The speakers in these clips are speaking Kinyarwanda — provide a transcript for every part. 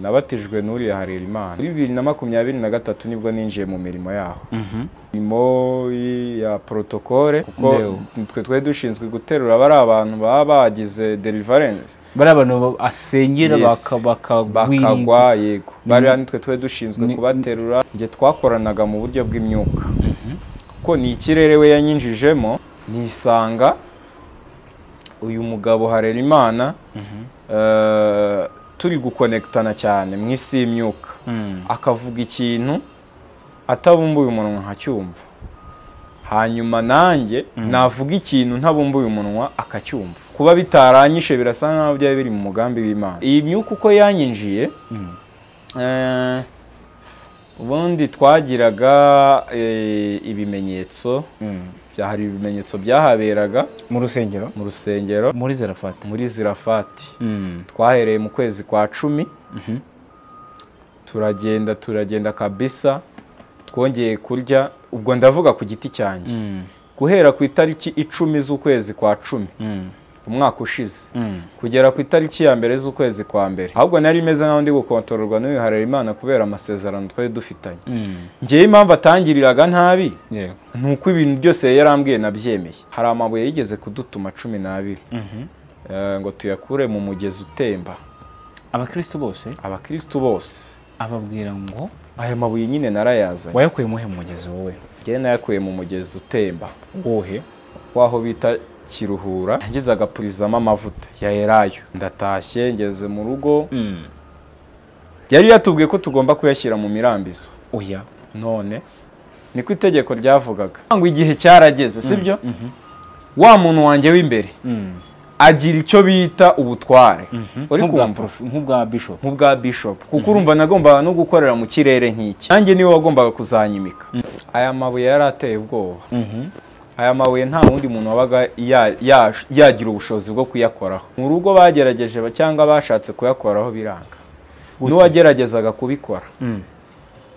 Nabatijwe n'uriya Harerimana muri 2023, nibwo ninjiye mu mirimo yaho, mirimo ya protocole, kuko twe twari dushinzwe guterura bari abantu baba bagize deliverance, bari abantu asengera bakagwa. Yego, bari nitwe twari dushinzwe kubaterura. Nge twakoranaga mu buryo bw'imyuka, kuko ni ikirere we yanyinjijemo, nisanga uyu mugabo Harerimana turi gukonektana cyane mu isi y'imyuka, akavuga ikintu atabumbuye umunwa nkacyumva, hanyuma nanjye navuga ikintu ntabumbuye umunwa akacyumva. Kuba bitaranyishe birasa nkaho byari biri mu mugambi w'Imana. Iyi myuka uko yanyinjiye, ubundi twagiraga ibimenyetso, hari ibimenyetso byahaberaga mu rusengero, mu rusengero muri Zerafati, muri Zerafati. Twahereye mu kwezi kwa 10, turagenda kabisa, twongeye kurya. Ubwo ndavuga ku giti cyanjye, guhera ku itariki 10 z'ukwezi kwa 10 umwaka ushize, kugera ku itariki ya 1 z'ukwezi kwa 1, ahubwo nari meze nkaho ndi gukontororwa n'uyu Harerimana kubera amasezerano twari dufitanye. Ngewe impamvu atangiriraga ntabi nuko ibintu byose yarambwiye nabyemeye. Hari amabuye yigeze kudutuma 12 ngo tuyakure mu mugezi utemba. Abakristo bose, abakristo bose ababwira ngo aya mabuye nyine narayazanye. Wayakuye muhe mugezi wowe? Ngewe nayakuye mu mugezi utemba wohe waho bita Kiruhura, ngize agapurizamo amavuta ya elayo. Ndatashye ngeze mu rugo, yari yatubwiye ko tugomba kuyashyira mu mirambizo. Oya, none niko itegeko ryavugaga ngo igihe cyarageze, sibyo? Wa muntu wanjye w'imbere agira icyo bita ubutware, uri kumva nk'ubwa bishop, nk'ubwa bishop, kuko urumva nagombaga no gukorera mu kirere nk'iki, nanjye niwe wagombaga kuzanyimika. Aya mabuye yarateye ubwoba. Aya mabuye nta wundi muntu wabaga yagira ubushobozi bwo kuyakoraho. Mu rugo bagerageje cyangwa bashatse kuyakoraho biranga. N'uwageragezaga kubikora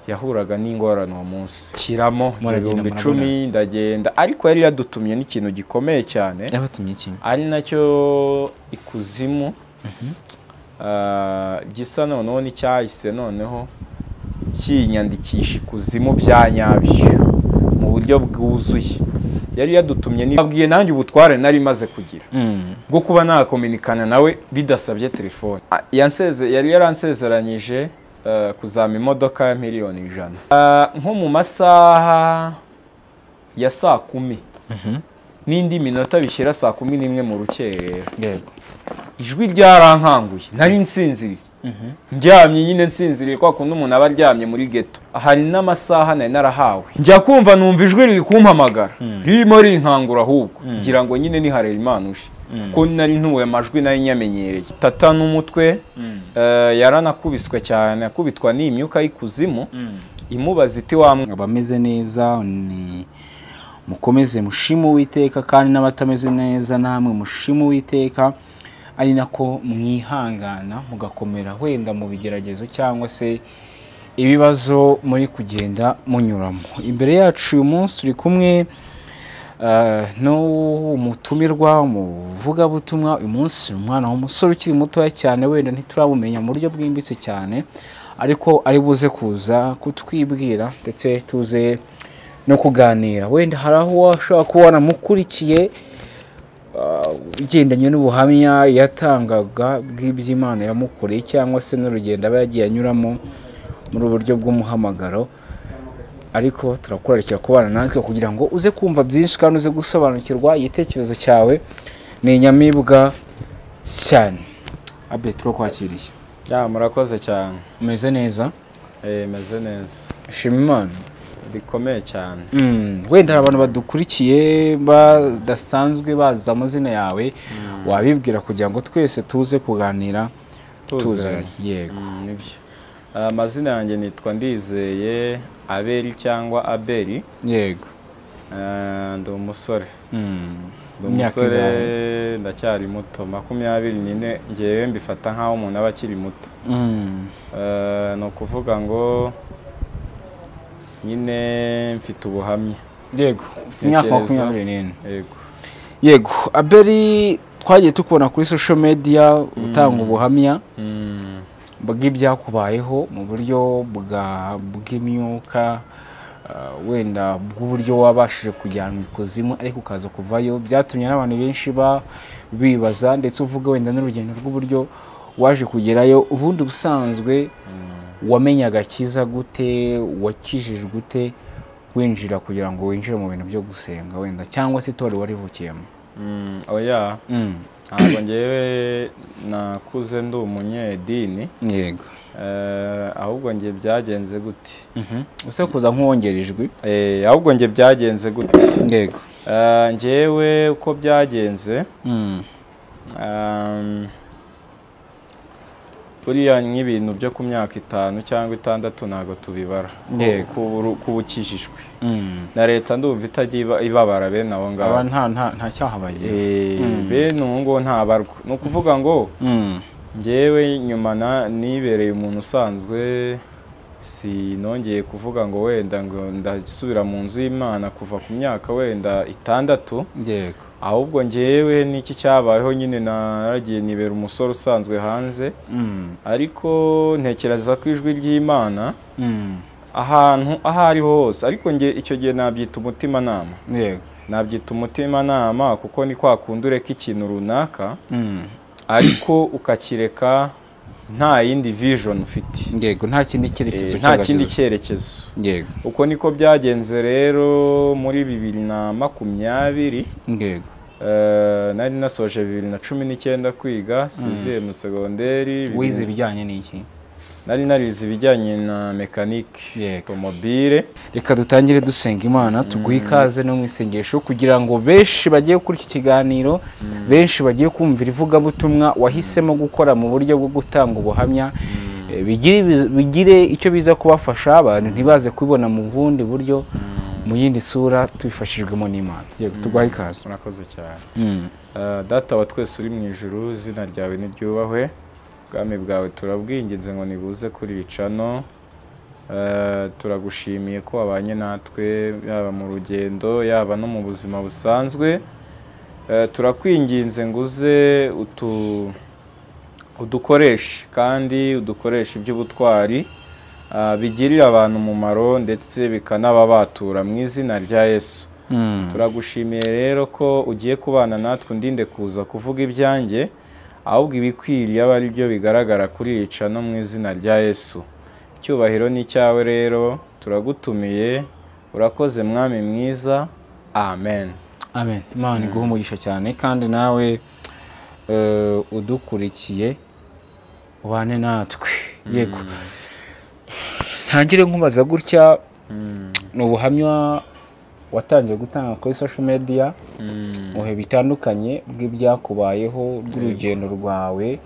yahuraga n'ingorane uwo munsi. Kiramo 10,000 ndagenda, ariko yari yadutumye n'ikintu gikomeye cyane. Yabatumye iki? Ari nacyo ikuzimu gisa noneho n'icyahise noneho kinyandikisha ikuzimu bya nyabyo mu buryo bwuzuye. Yari yadutumye nibabwiye nanjye ubutware nari maze kugira bwo kuba nakominikana nawe bidasabye telefone. Yari yaransezeranyije kuzama imodoka ya 100,000,000 nko mu masaha ya saa 10 n'indi minota bishyira saa 11 mu rukerera. Yego, ijwi ryarankanguye, nari nsinziriye, ndyamye nyine nsinziriye kwa kundi umuntu aba aryamye muri ghetto. Hari n'amasaha nari narahawe, njya kumva numva ijwi riri kumpamagara ririmo rinkangura, ahubwo ngira ngo nyine ni Harerimana uje, kuko nari ntuwe amajwi nari nyamenyereye. Tata n'umutwe yaranakubiswe cyane, akubitwa n'imyuka y'ikuzimu imubaza iti wa abameze neza ni mukomeze mushime Uwiteka, kandi n'abatameze neza namwe mushime Uwiteka, ari nako mwihangana mugakomera wenda mu bigeragezo cyangwa se ibibazo muri kugenda munyuramo. Imbere yacu uyu munsi turi kumwe n'umutumirwa umuvugabutumwa. Uyu munsi umwana w'umusore ukiri mutoya cyane, wenda ntiturabumenya mu buryo bwimbitse cyane, ariko ari buze kuza kutwibwira ndetse tuze no kuganira. Wenda hari aho washobora kubona mukurikiye ugendanye n'ubuhamya yatangaga bw'iby'Imana yamukoreye, cyangwa se n'urugendo aba yagiye anyuramo muri uburyo bw'umuhamagaro. Ariko turakurarikira kubana natwe kugira ngo uze kumva byinshi kandi uze gusobanukirwa. Igitekerezo cyawe ni inyamibwa cyane. Abe, turakwakiriye. Ya, murakoze cyane. Umeze neza? Meze neza. Shima Imana bikomeye cyane. Wenda hari abantu badukurikiye badasanzwe bazi amazina yawe, wabibwira kugira ngo twese tuze kuganira tuziranye. Yego, nibyo. Amazina yanjye nitwa Ndizeye Abeli cyangwa Abeli. Yego. Ndi umusore. Ndi umusore, ndacyari muto, 24. Ngewe mbifata nkaho umuntu aba akiri muto. Ni ukuvuga ngo nyine mfite ubuhamya. Yego, imyaka 24. Yego. Yego, Abeli twagiye tukubona kuri social media utanga ubuhamya bw'ibyakubayeho mu buryo bw'imyuka, wenda bw'uburyo wabashije kujyanwa ikuzimu ariko ukaza kuvayo, byatumye n'abantu benshi bibaza, ndetse uvuga wenda n'urugendo rw'uburyo waje kugerayo. Ubundi ubusanzwe wamenye agakiza gute, wakijijwe gute winjira kugira ngo winjire mu bintu byo gusenga wenda cyangwa se itorero warivukiyemo? Oya, ntabwo ngewe nakuze ndi umunyedini. Yego. Ahubwo nge byagenze gute? Use kuza nk'uwongera ijwi. Ahubwo nge byagenze gute? Yego. Ngewe uko byagenze, buriya nk'ibintu byo ku myaka 5 cyangwa 6 ntabwo tubibara kubukijijwe na leta, ndumva itajya ibabara bene abo ngabo. Nta cyaha bagira bene uwo ngo ntabarwa. Ni ukuvuga ngo ngewe nyuma nibereye umuntu usanzwe, sinongeye kuvuga ngo wenda ngo ndasubira mu nzu y'Imana kuva ku myaka wenda 6. Yego. Ahubwo ngewe n'iki cyabayeho nyine, naragiye nibera umusore usanzwe hanze, ariko ntekereza ko ijwi ry'Imana ahantu aho ariho hose, ariko nge icyo gihe nabyita umutimanama. Yego. Nabyita umutimanama kuko ni kwa kundi ureka ikintu runaka ariko ukakireka nta yindi vision ufite. Yego, nta kindi cyerekezo. Nta kindi cyerekezo. Yego. Uko niko byagenze rero muri 2020. Yego. Nari nasoje 2019 kwiga 6e segonderi. Wize ibijyanye n'iki? Nari narize ibijyanye na mekanike automobile. Reka dutangire dusenga Imana, tuguhe ikaze no mu isengesho kugira ngo benshi bagiye kuri iki kiganiro, benshi bagiye kumvira ivugabutumwa wahisemo gukora mu buryo bwo gutanga ubuhamya, bigire icyo biza kubafasha, abantu ntibaze kubibona mu bundi buryo, mu yindi sura, tubifashijwemo n'Imana. Yego, tuguhe ikaze. Murakoze cyane. Data wa twese uri mu ijuru, izina ryawe niryubahwe, ubwami bwawe turabwinginze ngo nibuze kuri icano. Turagushimiye ko wabanye natwe yaba mu rugendo yaba no mu buzima busanzwe. Turakwinginze ngo uze udukoreshe kandi udukoreshe iby'ubutwari bigirira abantu umumaro ndetse bikanababatura mu izina rya Yesu. Turagushimiye rero ko ugiye kubana natwe, undinde kuza kuvuga ibyanjye, ahubwo ibikwiriye aba ari byo bigaragara kuri ica no mu izina rya Yesu. Icyubahiro ni cyawe rero, turagutumiye, urakoze mwami mwiza. Amen. Amen. Imana iguhe umugisha cyane, kandi nawe udukurikiye ubane natwe. Yego. Ntangire nkubaza gutya, ni ubuhamya watangiye gutanga kuri social media mu bihe bitandukanye bw'ibyakubayeho, rw'urugendo rwawe,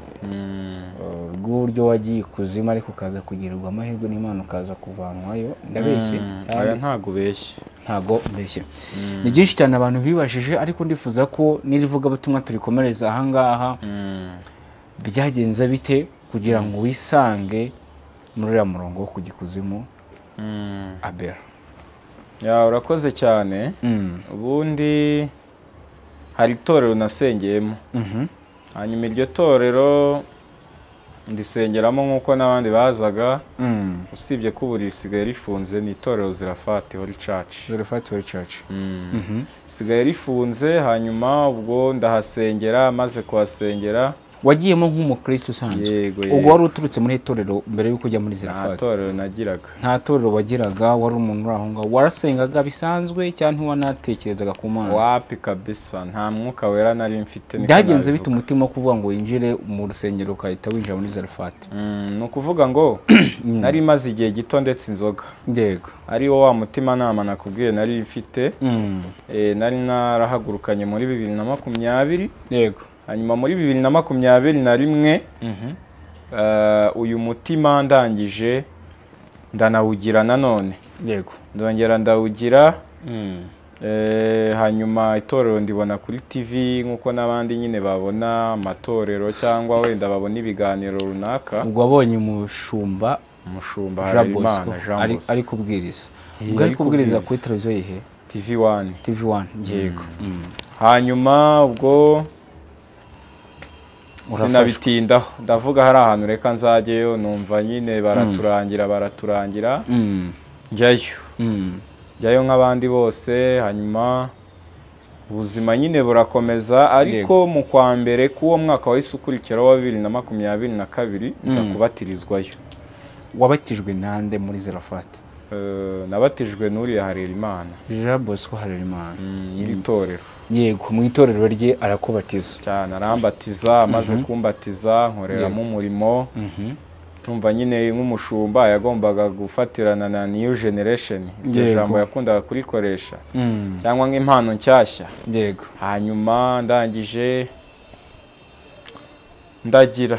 rw'uburyo wagiye ikuzimu ariko ukaza kugirirwa amahirwe n'Imana ukaza kuvanwayo. Ndabeshye? Aya ntago ubeshye. Ntago mbeshye. Ni byinshi cyane abantu bibashije, ariko ndifuza ko n'irivugabutumwa turikomereza aha ngaha. Byagenze bite kugira ngo wisange muri uriya murongo wo kujya ikuzimu, Abel? Ya, urakoze cyane. Ubundi hari itorero nasengeyemo, hanyuma iryo torero ndisengeramo nk'uko n'abandi bazaga, usibye ko ubu risigaye rifunze. Ni itorero Zerafati Holy Church. Zerafati Holy Church. Risigaye rifunze. Hanyuma ubwo ndahasengera, maze kuhasengera. Wagiyemo nk'umukristo usanzwe? Ubwo wari uturutse muri itorero mbere y'uko ujya muri Zerafati? Nta torero nagiraga. Nta torero wagiraga, wari umuntu uri aho ngaho. Warasengaga bisanzwe cyangwa ntiwanatekerezaga ku Mana? Wapi kabisa, nta mwuka wera nari mfite. Byagenze bite umutima wo kuvuga ngo winjire mu rusengero ukahita winjira muri Zerafati? Ni ukuvuga ngo nari maze igihe gito ndetse inzoga. Yego. Ari wo wa mutimanama nakubwiye nari mfite. Nari narahagurukanye muri 2020. Yego. Hanyuma muri 2021 uyu mutima ndangije ndanawugira nanone. Yego. Ndongera ndawugira. Hanyuma itorero ndibona kuri TV nkuko n'abandi nyine babona amatorero cyangwa wenda babona ibiganiro runaka. Ubwo wabonye umushumba Harerimana Jean Bosco ari kubwiriza. Ubwo ari kubwiriza kuri televiziyo yihe? TV1. TV1. Yego. Hanyuma ubwo Sinabitindaho, ndavuga hari ahantu reka nzajyeyo, numva nyine baraturangira njyayo. Njyayo nk'abandi bose, hanyuma ubuzima nyine burakomeza. Ariko mu kwa mbere k'uwo mwaka wahise ukurikira wa 2022 nza kubatirizwayo. Wabatijwe nande muri Zerafati? Nabatijwe n'uriya Harerimana, Jean Bosco Harerimana, nyiri itorero. Yego, mu itorero rye arakubatiza cyane, arambatiza. Amaze kumbatiza nkoreramo umurimo. Numva nyine nk'umushumba yagombaga gufatirana na new generation, iryo jambo yakundaga kurikoresha, cyangwa nk'impano nshyashya. Yego. Hanyuma ndangije ndagira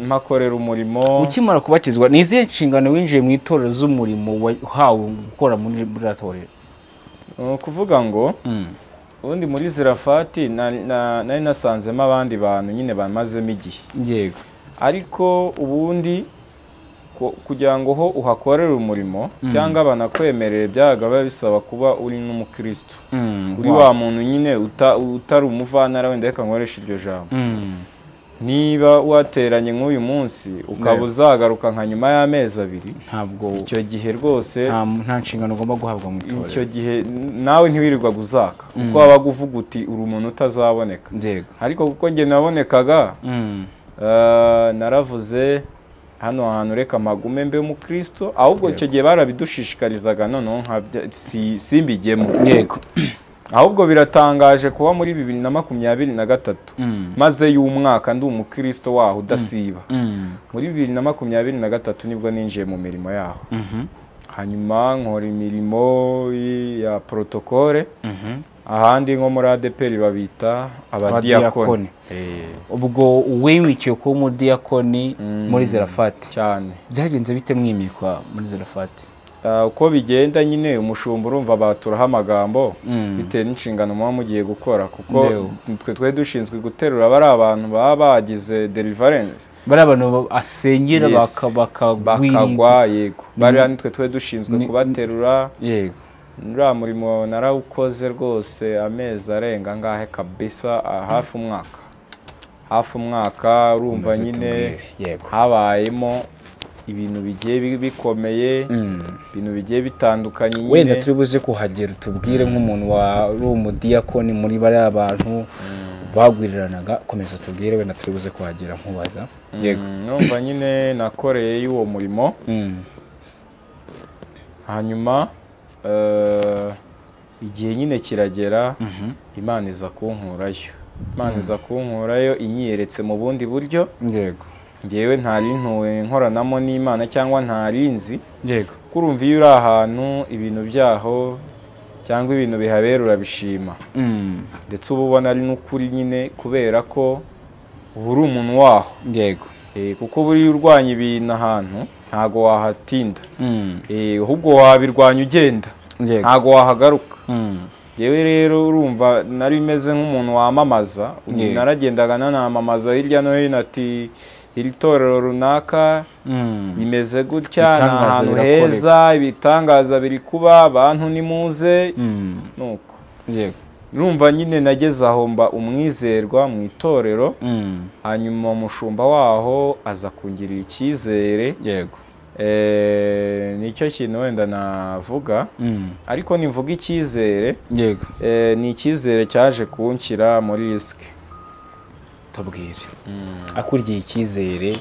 mpakorera umurimo. Ukimara kubatizwa, ni izihe nshingano winjiye mu itorero z'umurimo wahawe gukora muri ririya torero? Ni ukuvuga ngo ubundi muri Zerafati nari nasanzemo abandi bantu nyine bamazemo igihe. Yego. Ariko ubundi kugira ngo ho uhakorere umurimo cyangwa banakwemerere, byabaga biba bisaba kuba uri n'umukristo, uri wa muntu nyine utari umuvantara, wenda reka nkoreshe iryo jambo. Niba wateranye nk'uyu munsi ukaba uzagaruka nka nyuma y'amezi 2, ntabwo icyo gihe rwose nta nshingano ugomba guhabwa mu itorero. Icyo gihe nawe ntiwirirwaga uzaka, kuko wabaga uvuga uti uri umuntu utazaboneka. Ariko kuko njye nabonekaga, naravuze hano hantu reka magume mbe umukristo. Ahubwo icyo gihe barabidushishikarizaga, noneho simbigemo. Yego. Ahubwo biratangaje kuba muri 2023 maze y'umwaka ndi umukristo waho udasiba. Muri 2023 nibwo ninjiye mu mirimo yaho. Hanyuma nkora imirimo ya protokole, ahandi nko muri ADPR babita abadiyakoni. Ubwo wimikiwe kuba umudiyakoni muri Zerafati cyane. Byagenze bite mwimikwa muri Zerafati? Uko bigenda nyine, umushumba urumva baturaho amagambo bitewe n'inshingano muba mugiye gukora, kuko twe twari dushinzwe guterura bari abantu baba bagize deliverance, bari abantu asengera bakagwa. Yego, bari nitwe twari dushinzwe kubaterura. Yego. Nuriya murimo narawukoze rwose amezi arenga ngahe kabisa, hafi umwaka. Hafi umwaka, urumva nyine habayemo ibintu bigiye bikomeye, ibintu bigiye bitandukanye nyine. Wenda turi buze kuhagera tubwire nk'umuntu wari umudiyakoni muri bariya abantu bagwiriranaga, komeza tubwire, wenda turi buze kuhagera nkubaza. Yego. Numva nyine nakoreye y'uwo murimo. Hanyuma igihe nyine kiragera, Imana iza kunkurayo. Imana iza kunkurayo inyiyeretse mu bundi buryo. Yego. Ngewe ntari ntuwe nkoranamo n'Imana cyangwa ntarinzi. Yego. Kurumva iyo uri ahantu ibintu byaho cyangwa ibintu bihabera urabishima. Ndetse uba ubona ari n'ukuri nyine, kubera ko uba uri umuntu waho. Yego. Kuko buriya urwanya ibintu ahantu ntago wahatinda. Ahubwo wabirwanya ugenda, ntago wahagaruka. Yewe rero urumva nari meze nk'umuntu wamamaza, naragendaga nanamamaza hirya no hino ati iri torero runaka bimeze gutya, ni ahantu heza, ibitangaza biri kuba, abantu nimuze. Nuko Yego. Urumva nyine nageze aho mba umwizerwa mu itorero. Hanyuma umushumba waho aza kungirira icyizere. Yego. Nicyo kintu wenda navuga, ariko nimvuga icyizere, Yego, ni icyizere cyaje kunshyira muri risike. Tubwire. Akuriye icyizere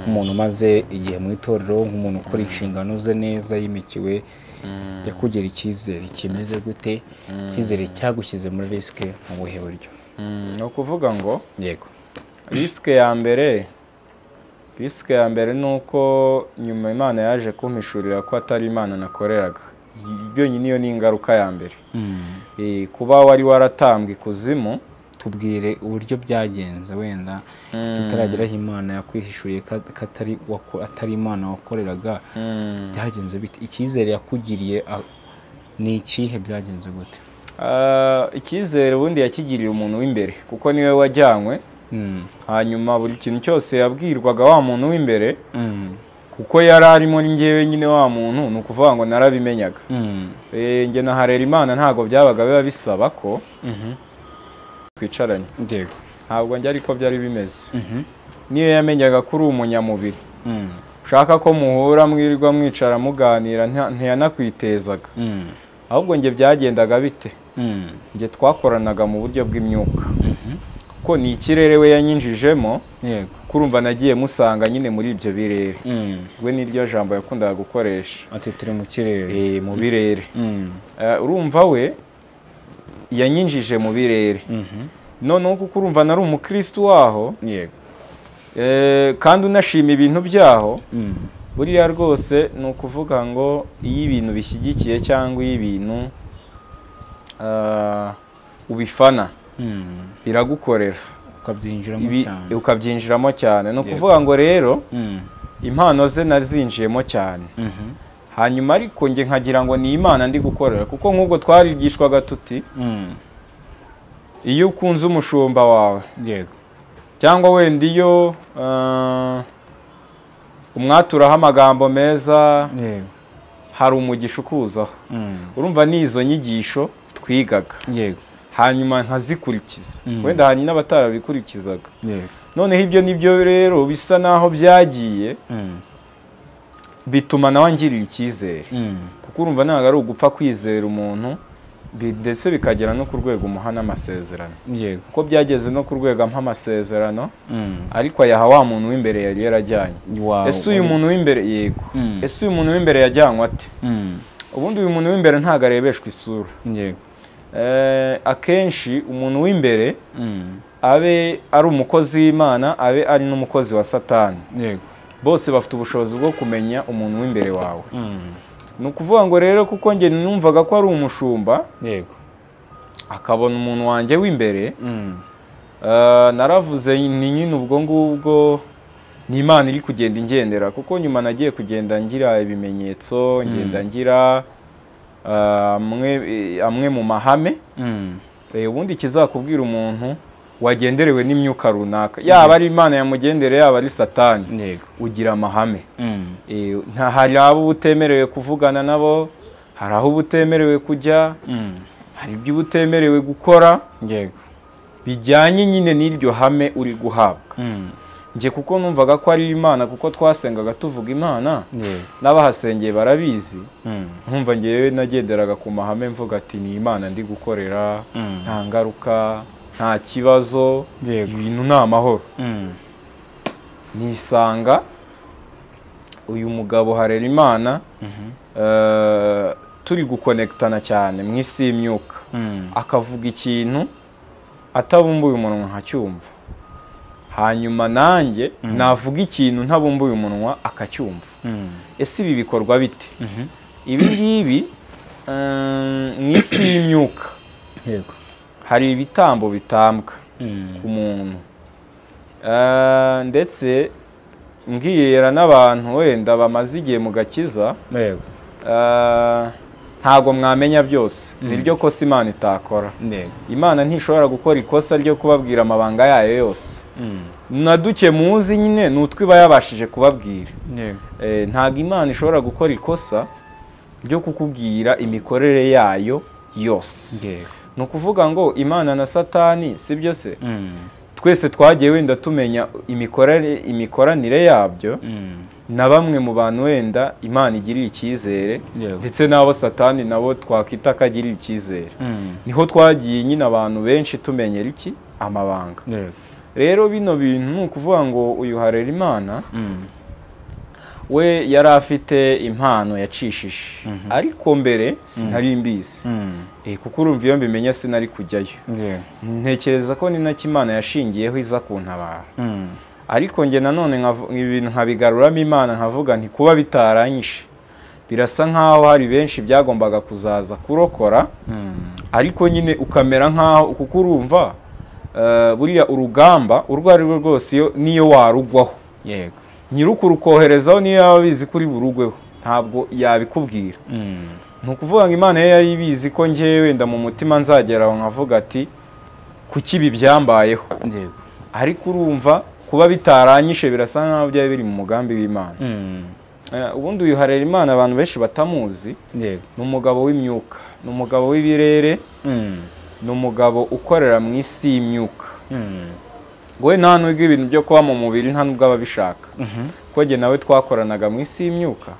nk'umuntu umaze igihe mu itorero, nk'umuntu ukora inshingano ze neza yimikiwe, yakugira icyizere kimeze gute? Icyizere cyagushyize muri risike mu buhe buryo? Ni ukuvuga ngo Yego. risike ya mbere, risike ya mbere ni uko nyuma Imana yaje kumpishurira ko atari Imana nakoreraga. Byonyine iyo ni ingaruka ya mbere. Kuba wari waratambwe ikuzimu. Tubwire uburyo byagenze, wenda tutarageraho Imana yakwihishuriye ko atari Imana wakoreraga. Byagenze bite? Icyizere yakugiriye ni ikihe? Byagenze gute? Icyizere ubundi yakigiriye umuntu w'imbere, kuko niwe wajyanywe. Hanyuma buri kintu cyose yabwirwaga wa muntu w'imbere, kuko yari arimo njyewe nyine wa muntu, ni ukuvuga ngo narabimenyaga. Njye na Harerimana ntabwo byabaga biba bisaba ko twicaranye. Yego. Ntabwo njye ariko byari bimeze. Niyo yamenyaga ko uri umunyamubiri, ushaka ko muhura mwirirwa mwicara muganira, ntiyanakwitezaga. Ahubwo njye byagendaga bite? Njye twakoranaga mu buryo bw'imyuka, kuko ni ikirere we yanyinjijemo. Kurumva nagiye musanga nyine muri ibyo birere. We niryo jambo yakundaga gukoresha, ati turi mu kirere. Mu birere. Urumva we yanyinjije mu birere. Noneho kuko urumva nari umukristo waho, kandi unashima ibintu byaho, buriya rwose ni ukuvuga ngo iyo ibintu bishyigikiye cyangwa iyo ibintu ubifana biragukorera, ukabyinjiramo cyane. Ni ukuvuga ngo rero impano ze nazinjiyemo cyane. Hanyuma ariko njye nkagira ngo ni Imana ndi gukorera, kuko nk'ubwo twarigishwaga tuti iyo ukunze umushumba wawe, cyangwa wenda iyo umwaturaho amagambo meza, hari umugisha ukuzaho. Urumva ni izo nyigisho twigaga, hanyuma nkazikurikiza. Wenda hari n'abatarabikurikizaga. Noneho ibyo nibyo rero bisa naho byagiye bituma nawe angirira icyizere, kuko urumva ntabwo ari ugupfa kwizera umuntu, ndetse bikagera no ku rwego umuha n'amasezerano. Kuko byageze no ku rwego ampa amasezerano, ariko ayaha wa muntu w'imbere yari yarajyanye. Ese uyu muntu w'imbere, yego, ese uyu muntu w'imbere yajyanywe ate? Ubundi uyu muntu w'imbere ntabwo arebeshwa isura. Akenshi umuntu w'imbere abe ari umukozi w'Imana, abe ari n'umukozi wa Satani, bose bafite ubushobozi bwo kumenya umuntu w'imbere wawe. Ni ukuvuga ngo rero kuko njye numvaga ko ari umushumba, akabona umuntu wanjye w'imbere, naravuze ni nyine ubwo ngubwo ni Imana iri kugenda ingendera. Kuko nyuma nagiye kugenda ngira ibimenyetso, ngenda ngira amwe mu mahame. Ubundi kizakubwira umuntu wagenderewe n'imyuka runaka, yaba ari Imana yamugendereye, yaba ari Satani, ugira amahame. Nta hari abo utemerewe kuvugana nabo, hari aho utemerewe kujya, hari ibyo utemerewe gukora bijyanye nyine n'iryo hame uri guhabwa. Njye kuko numvaga ko ari Imana, kuko twasengaga tuvuga Imana, n'abahasengeye barabizi, nkumva ngewe nagenderaga ku mahame mvuga ati ni Imana ndi gukorera, nta ngaruka, nta kibazo, ibintu ni amahoro. Nisanga uyu mugabo Harerimana turi gukonektana cyane mu isi y'imyuka, akavuga ikintu atabumbuye umunwa nkacyumva, hanyuma nanjye navuga ikintu ntabumbuye umunwa akacyumva. Ese ibi bikorwa bite? Ibi ngibi mu isi y'imyuka hari ibitambo bitambwa ku muntu, ndetse mbwiyera n'abantu wenda bamaze igihe mu gakiza, ntabwo mwamenya byose. Niryo kosa Imana itakora. Imana ntishobora gukora ikosa ryo kubabwira amabanga yayo yose. Na duke muzi nyine nutwiba yabashije kubabwira. Ntabwo Imana ishobora gukora ikosa ryo kukubwira imikorere yayo yose. Ni ukuvuga ngo Imana na Satani si byo se? Twese twagiye wenda tumenya imikoranire yabyo, na bamwe mu bantu wenda Imana igirira icyizere, ndetse n'abo Satani nabo twakita akagirira icyizere. Niho twagiye nyine abantu benshi tumenyera iki amabanga. Rero bino bintu ni ukuvuga ngo uyu Harerimana we yari afite impano yacishije, ariko mbere sinari mbizi, kuko urumva iyo mbimenya sinari kujyayo. Ntekereza ko ni nacyo Imana yashingiyeho iza kuntabara. Ariko njye nanone ibintu nkabigaruramo Imana, nkavuga nti kuba bitaranyishe birasa nkaho hari benshi byagombaga kuzaza kurokora, ariko nyine ukamera nkaho, kuko urumva buriya urugamba urwo ari rwo rwose niyo warugwaho, nyirukurukoherezaho niyo yaba abizi kuri burugweho ntabwo yabikubwira. Ni ukuvuga ngo Imana ye yari ibizi ko njyewe wenda mu mutima nzagera aho nkavuga ati kuki ibi byambayeho, ariko urumva kuba bitaranyishe birasa nkaho byari biri mu mugambi w'Imana. Ubundi uyu Harerimana abantu benshi batamuzi, ni umugabo w'imyuka, ni umugabo w'ibirere, ni umugabo ukorera mu isi y'imyuka. We nta nubwo ibintu byo kuba mu mubiri nta nubwo aba abishaka, kuko njye nawe twakoranaga mu isi y'imyuka.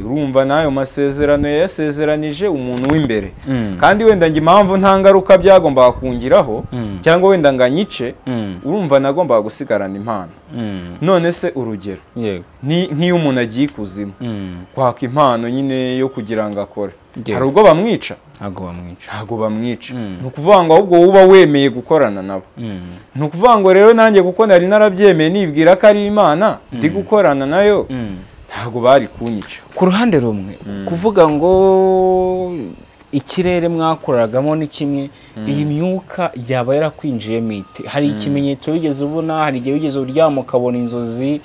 Urumva n'ayo masezerano yayasezeranije umuntu w'imbere, kandi wenda njye impamvu nta ngaruka byagombaga kungiraho cyangwa wenda ngo anyice, urumva nagombaga gusigarana impano. None se urugero nk'iyo umuntu agiye ikuzimu kwaka impano nyine yo kugira ngo akore, hari ubwo bamwica? Ntabwo bamwica. Ni ukuvuga ngo ahubwo uba wemeye gukorana nabo. Ni ukuvuga ngo rero nanjye kuko nari narabyemeye nibwira ko ari Imana ndi gukorana nayo, ntabwo bari kunyica. Ku ruhande rumwe kuvuga ngo ikirere mwakoragamo ni kimwe, iyi myuka yaba yarakwinjiyemo ite? Hari ikimenyetso wigeze ubona? Hari igihe wigeze uryama ukabona inzozi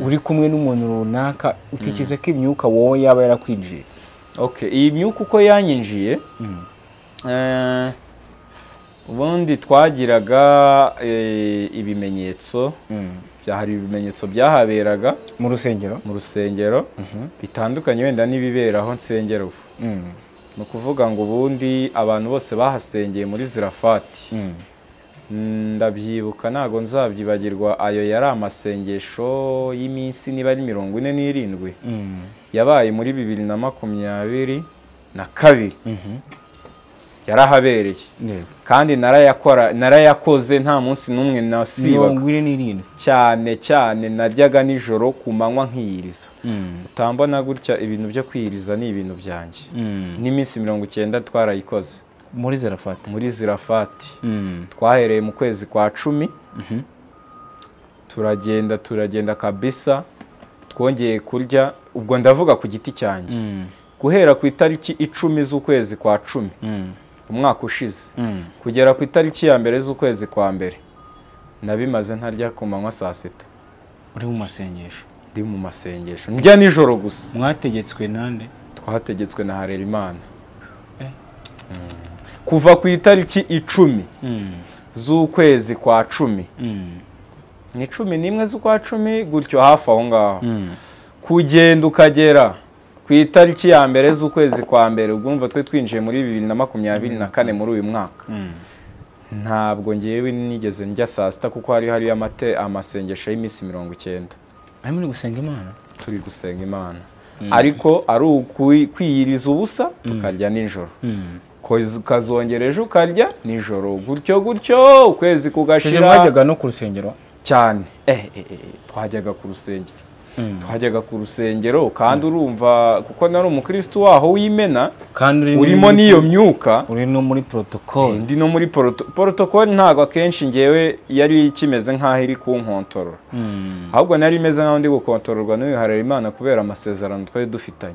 uri kumwe n'umuntu runaka, utekereza ko imyuka wowe yaba yarakwinjiye? Okay, iyi myuka uko yanyinjiye, ubundi twagiraga ibimenyetso, hari ibimenyetso byahaberaga mu rusengero, mu rusengero bitandukanye wenda n'ibiberaho nsengero ubu. Ni ukuvuga ngo ubundi abantu bose bahasengeye muri Zirafati, ndabyibuka ntago nzabyibagirwa, ayo yari amasengesho y'iminsi niba ari 47 yabaye muri 2022, yarahabereye kandi narayakoze nta munsi n'umwe nasibaga. 47 cyane cyane naryaga nijoro ku manywa nkiyiriza. Utambona gutya ibintu byo kwiyiriza ni ibintu byanjye. N'iminsi 90 twarayikoze muri Zirafati. Muri Zirafati twahereye mu kwezi kwa 10, turagenda kabisa. Twongeye kurya, ubwo ndavuga ku giti cyanjye, guhera ku itariki 10 z'ukwezi kwa 10 umwaka ushize kugera ku itariki ya 1 z'ukwezi kwa 1, nabimaze ntarya ku manywa saa 6. Uri mu masengesho? Ndi mu masengesho, ndya nijoro gusa. Mwategetswe nande? Twategetswe na Harerimana. Kuva ku itariki 10 z'ukwezi kwa 10, ni 11 z'ukwa 10 gutyo hafi aho ngaho, kugenda ukagera ku itariki ya 1 z'ukwezi kwa 1, ubwo urumva twe twinjiye muri 2024 muri uyu mwaka. Ntabwo ngewe nigeze njya saa 6 kuko hari amasengesho y'iminsi 90. Ari muri gusenga Imana? Turi gusenga Imana, ariko ari ukwiyiriza ubusa tukarya nijoro, ukazongera ejo ukarya nijoro, gutyo gutyo ukwezi kugashira. Mwajyaga no ku rusengero cyane? Twajyaga ku rusengero, twajyaga ku rusengero kandi urumva kuko nari umukristo waho w'imena, kandi urimo n'iyo myuka, uri no muri protocole. Ndi no muri protocole. Ntago akenshi ngewe yari kimeze nkaho iri kunkontorora, ahubwo nari imeze nkaho ndi gukontororwa n'uyu Harerimana kubera amasezerano twari dufitanye.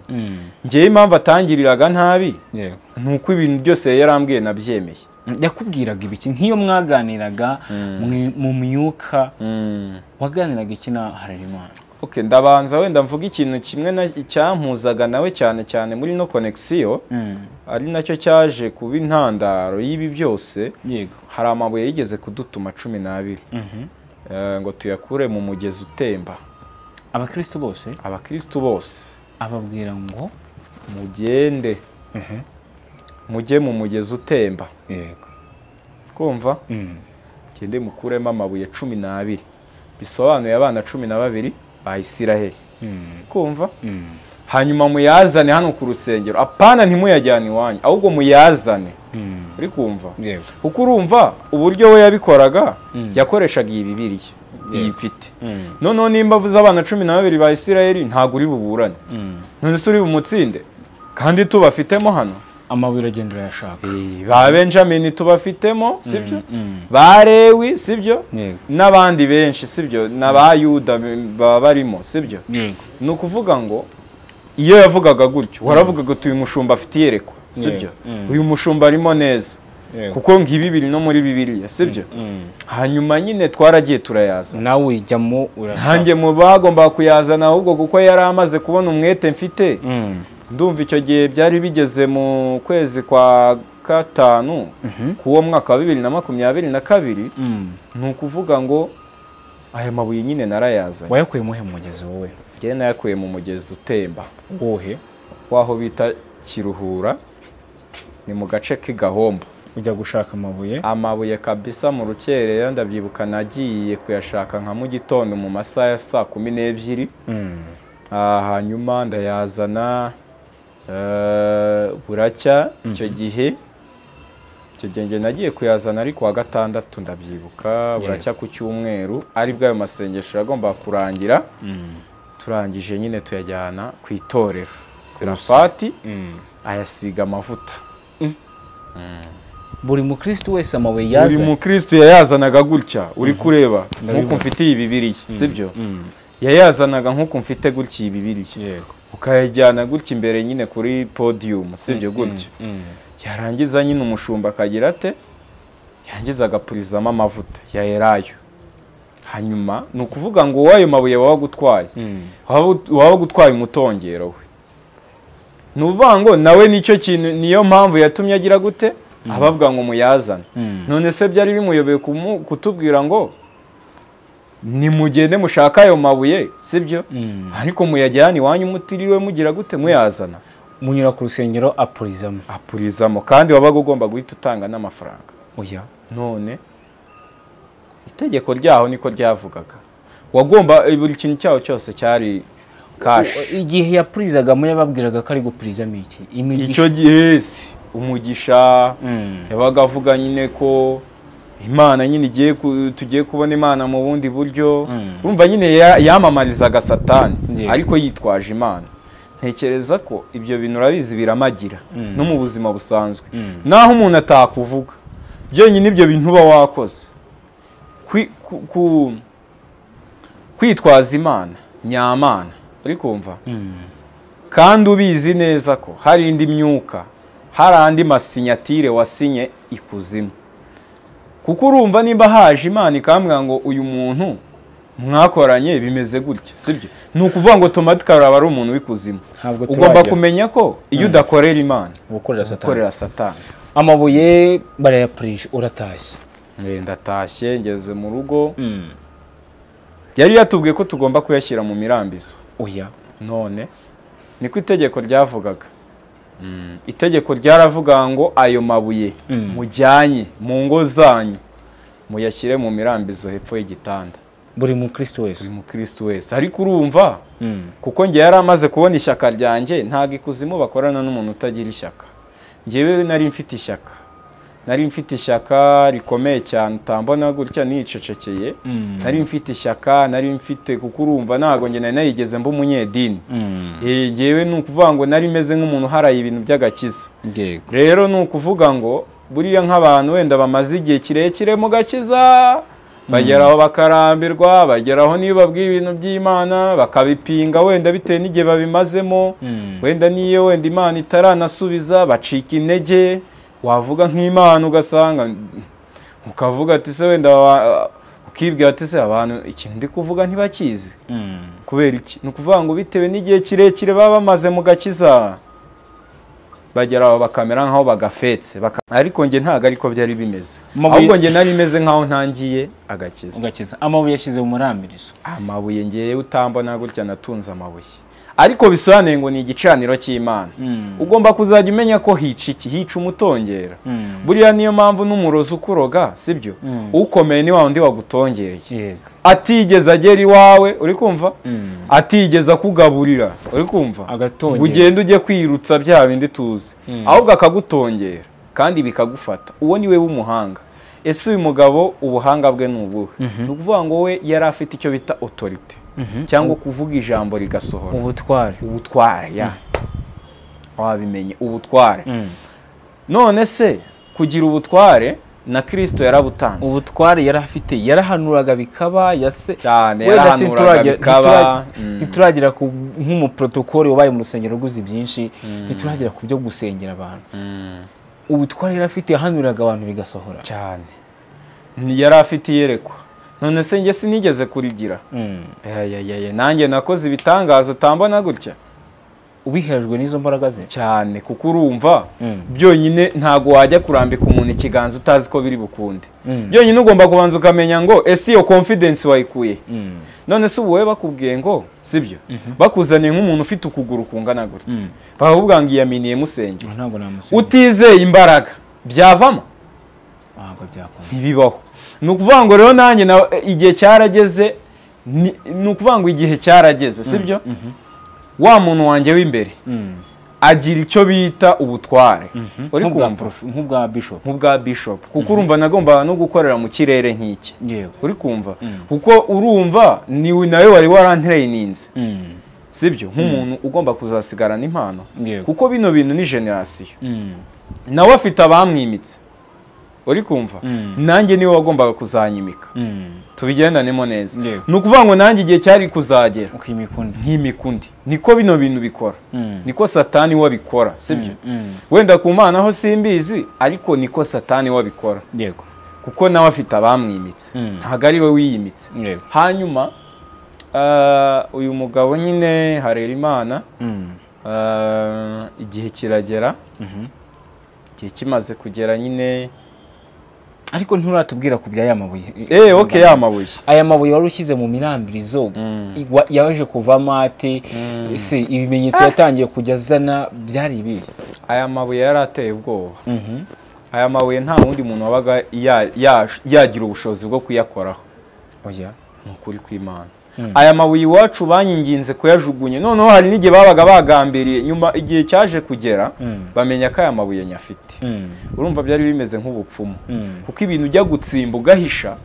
Ngewe impamvu atangiriraga ntabi nuko ibintu byose yarambwiye nabyemeye. Yakubwiraga ibiki nk'iyo mwaganiraga mu myuka? Waganiraga iki na Harerimana? Okay, ndabanza wenda mvuga ikintu kimwe cyampuzaga nawe cyane cyane muri no connexion, ari nacyo cyaje kuba intandaro y'ibi byose. Yego. Hari amabuye yigeze kudutuma 12 ngo tuyakure mu mugezi utemba. Abakristo bose? Abakristo bose. Ababwira ngo mugende mujye mu mugezi utemba. Yego. Kumva? Gende mukuremo amabuye 12, bisobanuye abana 12 ba Isiraheli. Kumva? Hanyuma muyazane hano ku rusengero. Apana ntimuyajyane iwanyu, ahubwo muyazane. Uri kumva? Kuko urumva uburyo we yabikoraga, yakoreshaga iyi Bibiliya iyi mfite. Noneho nimba avuze abana 12 ba Isiraheli, ntago uri buburane. None se uri bumutsinde? Kandi tubafitemo hano amabuye uragenda urayashaka. Ba Benjamin tubafitemo, sibyo? Ba Lewi, sibyo? N'abandi benshi, sibyo? N'aba Yuda baba barimo, sibyo? Ni ukuvuga ngo iyo yavugaga gutyo, waravugaga uti uyu mushumba afite iyerekwa, sibyo? Uyu mushumba arimo neza. Kuko ngibi biri no muri Bibiliya, sibyo? Hanyuma nyine twaragiye turayaza. Nawe ujyamo urashaka. Nanjye mu bagomba kuyazana ahubwo kuko yari amaze kubona umwete mfite. Ndumva icyo gihe byari bigeze mu kwezi kwa 5 kuwo mwaka wa 2022, ni ukuvuga ngo aya mabuye nyine narayazanye. Wayakuye muhe mugezi wowe? Njye nayakuye mu mugezi utemba. Wohe? Waho bita Kiruhura, ni mu gace k'Igahombo. Ujya gushaka amabuye? Amabuye kabisa mu rukerera, ndabyibuka nagiye kuyashaka nka mu gitondo mu masaha ya saa 12. Hanyuma ndayazana buracya. Icyo gihe njye nagiye kuyazana ariko wa gatandatu ndabyibuka, buracya ku cyumweru aribwo ayo masengesho yagomba kurangira. Turangije nyine tuyajyana ku itorero Serafati ayasiga amavuta. Buri mukristo wese amabuye yazana? Buri mukristo yayazanaga gutya uri kureba nkuko mfite iyi Bibiliya, sibyo? Yayazanaga nkuko mfite gutya iyi Bibiliya. Yego. Ukayajyana gutya imbere nyine kuri podium, sibyo gutya. Yarangiza nyine umushumba akagira ate? Yangiza agapurizamo amavuta ya elayo. Hanyuma ni ukuvuga ngo wayo mabuye waba gutwaye, waba gutwaye umutongero we. Ni ukuvuga ngo nawe nicyo kintu, niyo mpamvu yatumye agira gute? Ababwa ngo muyazane. None se byari bimuyobeye kutubwira ngo nimugende mushaka ayo mabuye, sibyo? Ariko muyajyana iwanyu mutiriwe mugira gute muyazana. Munyura ku rusengero apurizamo. Apurizamo, kandi wabaga ugomba guhita utanga n'amafaranga. Oya. None itegeko ryaho niko ryavugaga, wagomba buri kintu cyaho cyose cyari cash. Igihe yapurizagamo yababwiraga ko ari gupurizamo iki? Imigisha. Icyo gihe si umugisha. Yabaga avuga nyine ko Imana nyine igiye tugiye kubona Imana mu bundi buryo. Urumva nyine yamamarizaga Satani ariko yitwaje Imana. Ntekereza ko ibyo bintu urabizi biramagira no mu buzima busanzwe. Naho umuntu atakuvuga byonyine ibyo bintu uba wakoze, kwitwaza Imana nyamana, uri kumva? Kandi ubizi neza ko hari indi myuka, hari andi masinyatire wasinye ikuzimu. Kuko urumva nimba haje Imana ikambwira ngo uyu muntu mwakoranye bimeze gutya, sibyo? Ni ukuvuga ngo automatically aba ari umuntu w'ikuzimu. Ugomba kumenya ko iyo udakorera Imana ukorera Satani. Amabuye barayapurije, uratashye? Ndatashye ngeze mu rugo. Yari yatubwiye ko tugomba kuyashyira mu mirambizo. Oya. None niko itegeko ryavugaga. Itegeko ryaravuga ngo ayo mabuye mujyanye mu ngo zanyu muyashyire mu mirambizo hepfo y'igitanda. Buri mukristo wese. Buri mukristo wese. Ariko urumva kuko njye yari amaze kubona ishyaka ryanjye, ntago ikuzimu bakorana n'umuntu utagira ishyaka. Njyewe nari mfite ishyaka. Nari mfite ishyaka rikomeye cyane, utambona gutya nicecekeye. Nari mfite ishyaka, nari mfite, kuko urumva ntago njye nari narigeze mba umunyedini. Njyewe ni ukuvuga ngo nari meze nk'umuntu uharaye ibintu by'agakiza. Rero ni ukuvuga ngo buriya nk'abantu wenda bamaze igihe kirekire mu gakiza, bageraho bakarambirwa, bageraho niyo babwiye ibintu by'Imana bakabipinga wenda bitewe n'igihe babimazemo, wenda niyo wenda Imana itaranasubiza bacika intege. Wavuga nk'Imana ugasanga ukavuga ati se wenda ukibwira ati se abantu ikintu ndi kuvuga ntibakizi. Kubera iki? Ni ukuvuga ngo bitewe n'igihe kirekire baba bamaze mu gakiza, bageraho bakamera nkaho bagafetse. Ariko njye ntago ariko byari bimeze. Ahubwo njye nari meze nkaho ntangiye agakiza. Amabuye yashyize mu murambirizo. Amabuye ngiye utambona gutya natunze amabuye. Ariko bisobanuye ngo ni igicaniro cy'Imana. Ugomba kuzajya umenya ko hica iki, hica umutongera. Buriya niyo mpamvu n'umurozi ukuroga, sibyo? Ukomeye ni wa wundi wagutongereye. Atigeze agera iwawe, uri kumva? Atigeze akugaburira, uri kumva? Ugenda ujye kwirutsa bya bindi tuzi. Ahubwo akagutongera kandi bikagufata. Uwo ni we w'umuhanga. Ese uyu mugabo ubuhanga bwe ni ubuhe? Ni ukuvuga ngo we yari afite icyo bita autorité. Cyangwa kuvuga ijambo rigasohora. Ubutware. Ubutware, ya. Wabimenye, ubutware. None se kugira ubutware na Kristo yarabutanze. Ubutware yari afite, yarahanuraga bikaba, yase cyane yarahanuraga bikaba. Ntituragera ku nk'umuprotokole wabaye mu rusengero rwuzi byinshi, ntituragera ku byo gusengera abantu. Ubutware yari afite, yahanuraga abantu bigasohora. Cyane. Yari afite iyerekwa. None se njye sinigeze kurigira. Nanjye nakoze ibitangazo utambona gutya. Ubihejwe n'izo mbaraga ze cyane, kuko urumva byonyine ntago wajya kurambika umuntu ikiganza utazi ko biri bukunde. Byonyine ugomba kubanza ukamenya ngo ese iyo confidence wayikuye. None se ubu wowe bakubwiye ngo sibyo, bakuzaniye nk'umuntu ufite ukuguru kungana gutya, bakakubwira ngo iyaminiye musenge, utizeye imbaraga byavamo. Ntibibaho. Ni ukuvuga ngo rero nanjye igihe cyarageze, ni ukuvuga ngo igihe cyarageze, sibyo? Wa muntu wanjye w'imbere agira icyo bita ubutware. Uri kumva? Nk'ubwa bishop. Nk'ubwa bishop. Kuko urumva nagombaga no gukorera mu kirere nk'iki. Uri kumva? Kuko urumva ni nawe wari warantraininze. Sibyo? Nk'umuntu ugomba kuzasigarana impano. Kuko bino bintu ni generation. Nawe afite abamwimitse. Uri kumva? Nanjye niwe wagombaga kuzanyimika. Tubigendanemo neza. Ni ukuvuga ngo nanjye igihe cyari kuzagera nk'imikundi. Niko bino bintu bikora. Niko Satani wabikora, sibyo? Wenda ku Mana ho simbizi, ariko niko Satani wabikora. Yego. Kuko nawe afite abamwimitse. Ntago ari we wiyimitse. Hanyuma uyu mugabo nyine Harerimana igihe kiragera. Igihe kimaze kugera nyine. Ariko nturatubwira ku bya ya mabuye. Okay, ya mabuye. Aya mabuye wari ushyize mu mirambirizo yaje kuvamo ate? Ese ibimenyetso yatangiye kujya azana byari ibihe? Aya mabuye yarateye ubwoba. Aya mabuye nta wundi muntu wabaga yagira ubushobozi bwo kuyakoraho. Oya, ni ukuri kw'Imana. Aya mabuye iwacu banyinginze kuyajugunye. Noneho hari n'igihe babaga bagambiriye, nyuma igihe cyaje kugera bamenya ko aya mabuye nyafite. Urumva byari bimeze nk'ubupfumu. Kuko ibintu ujya gutsimba ugahisha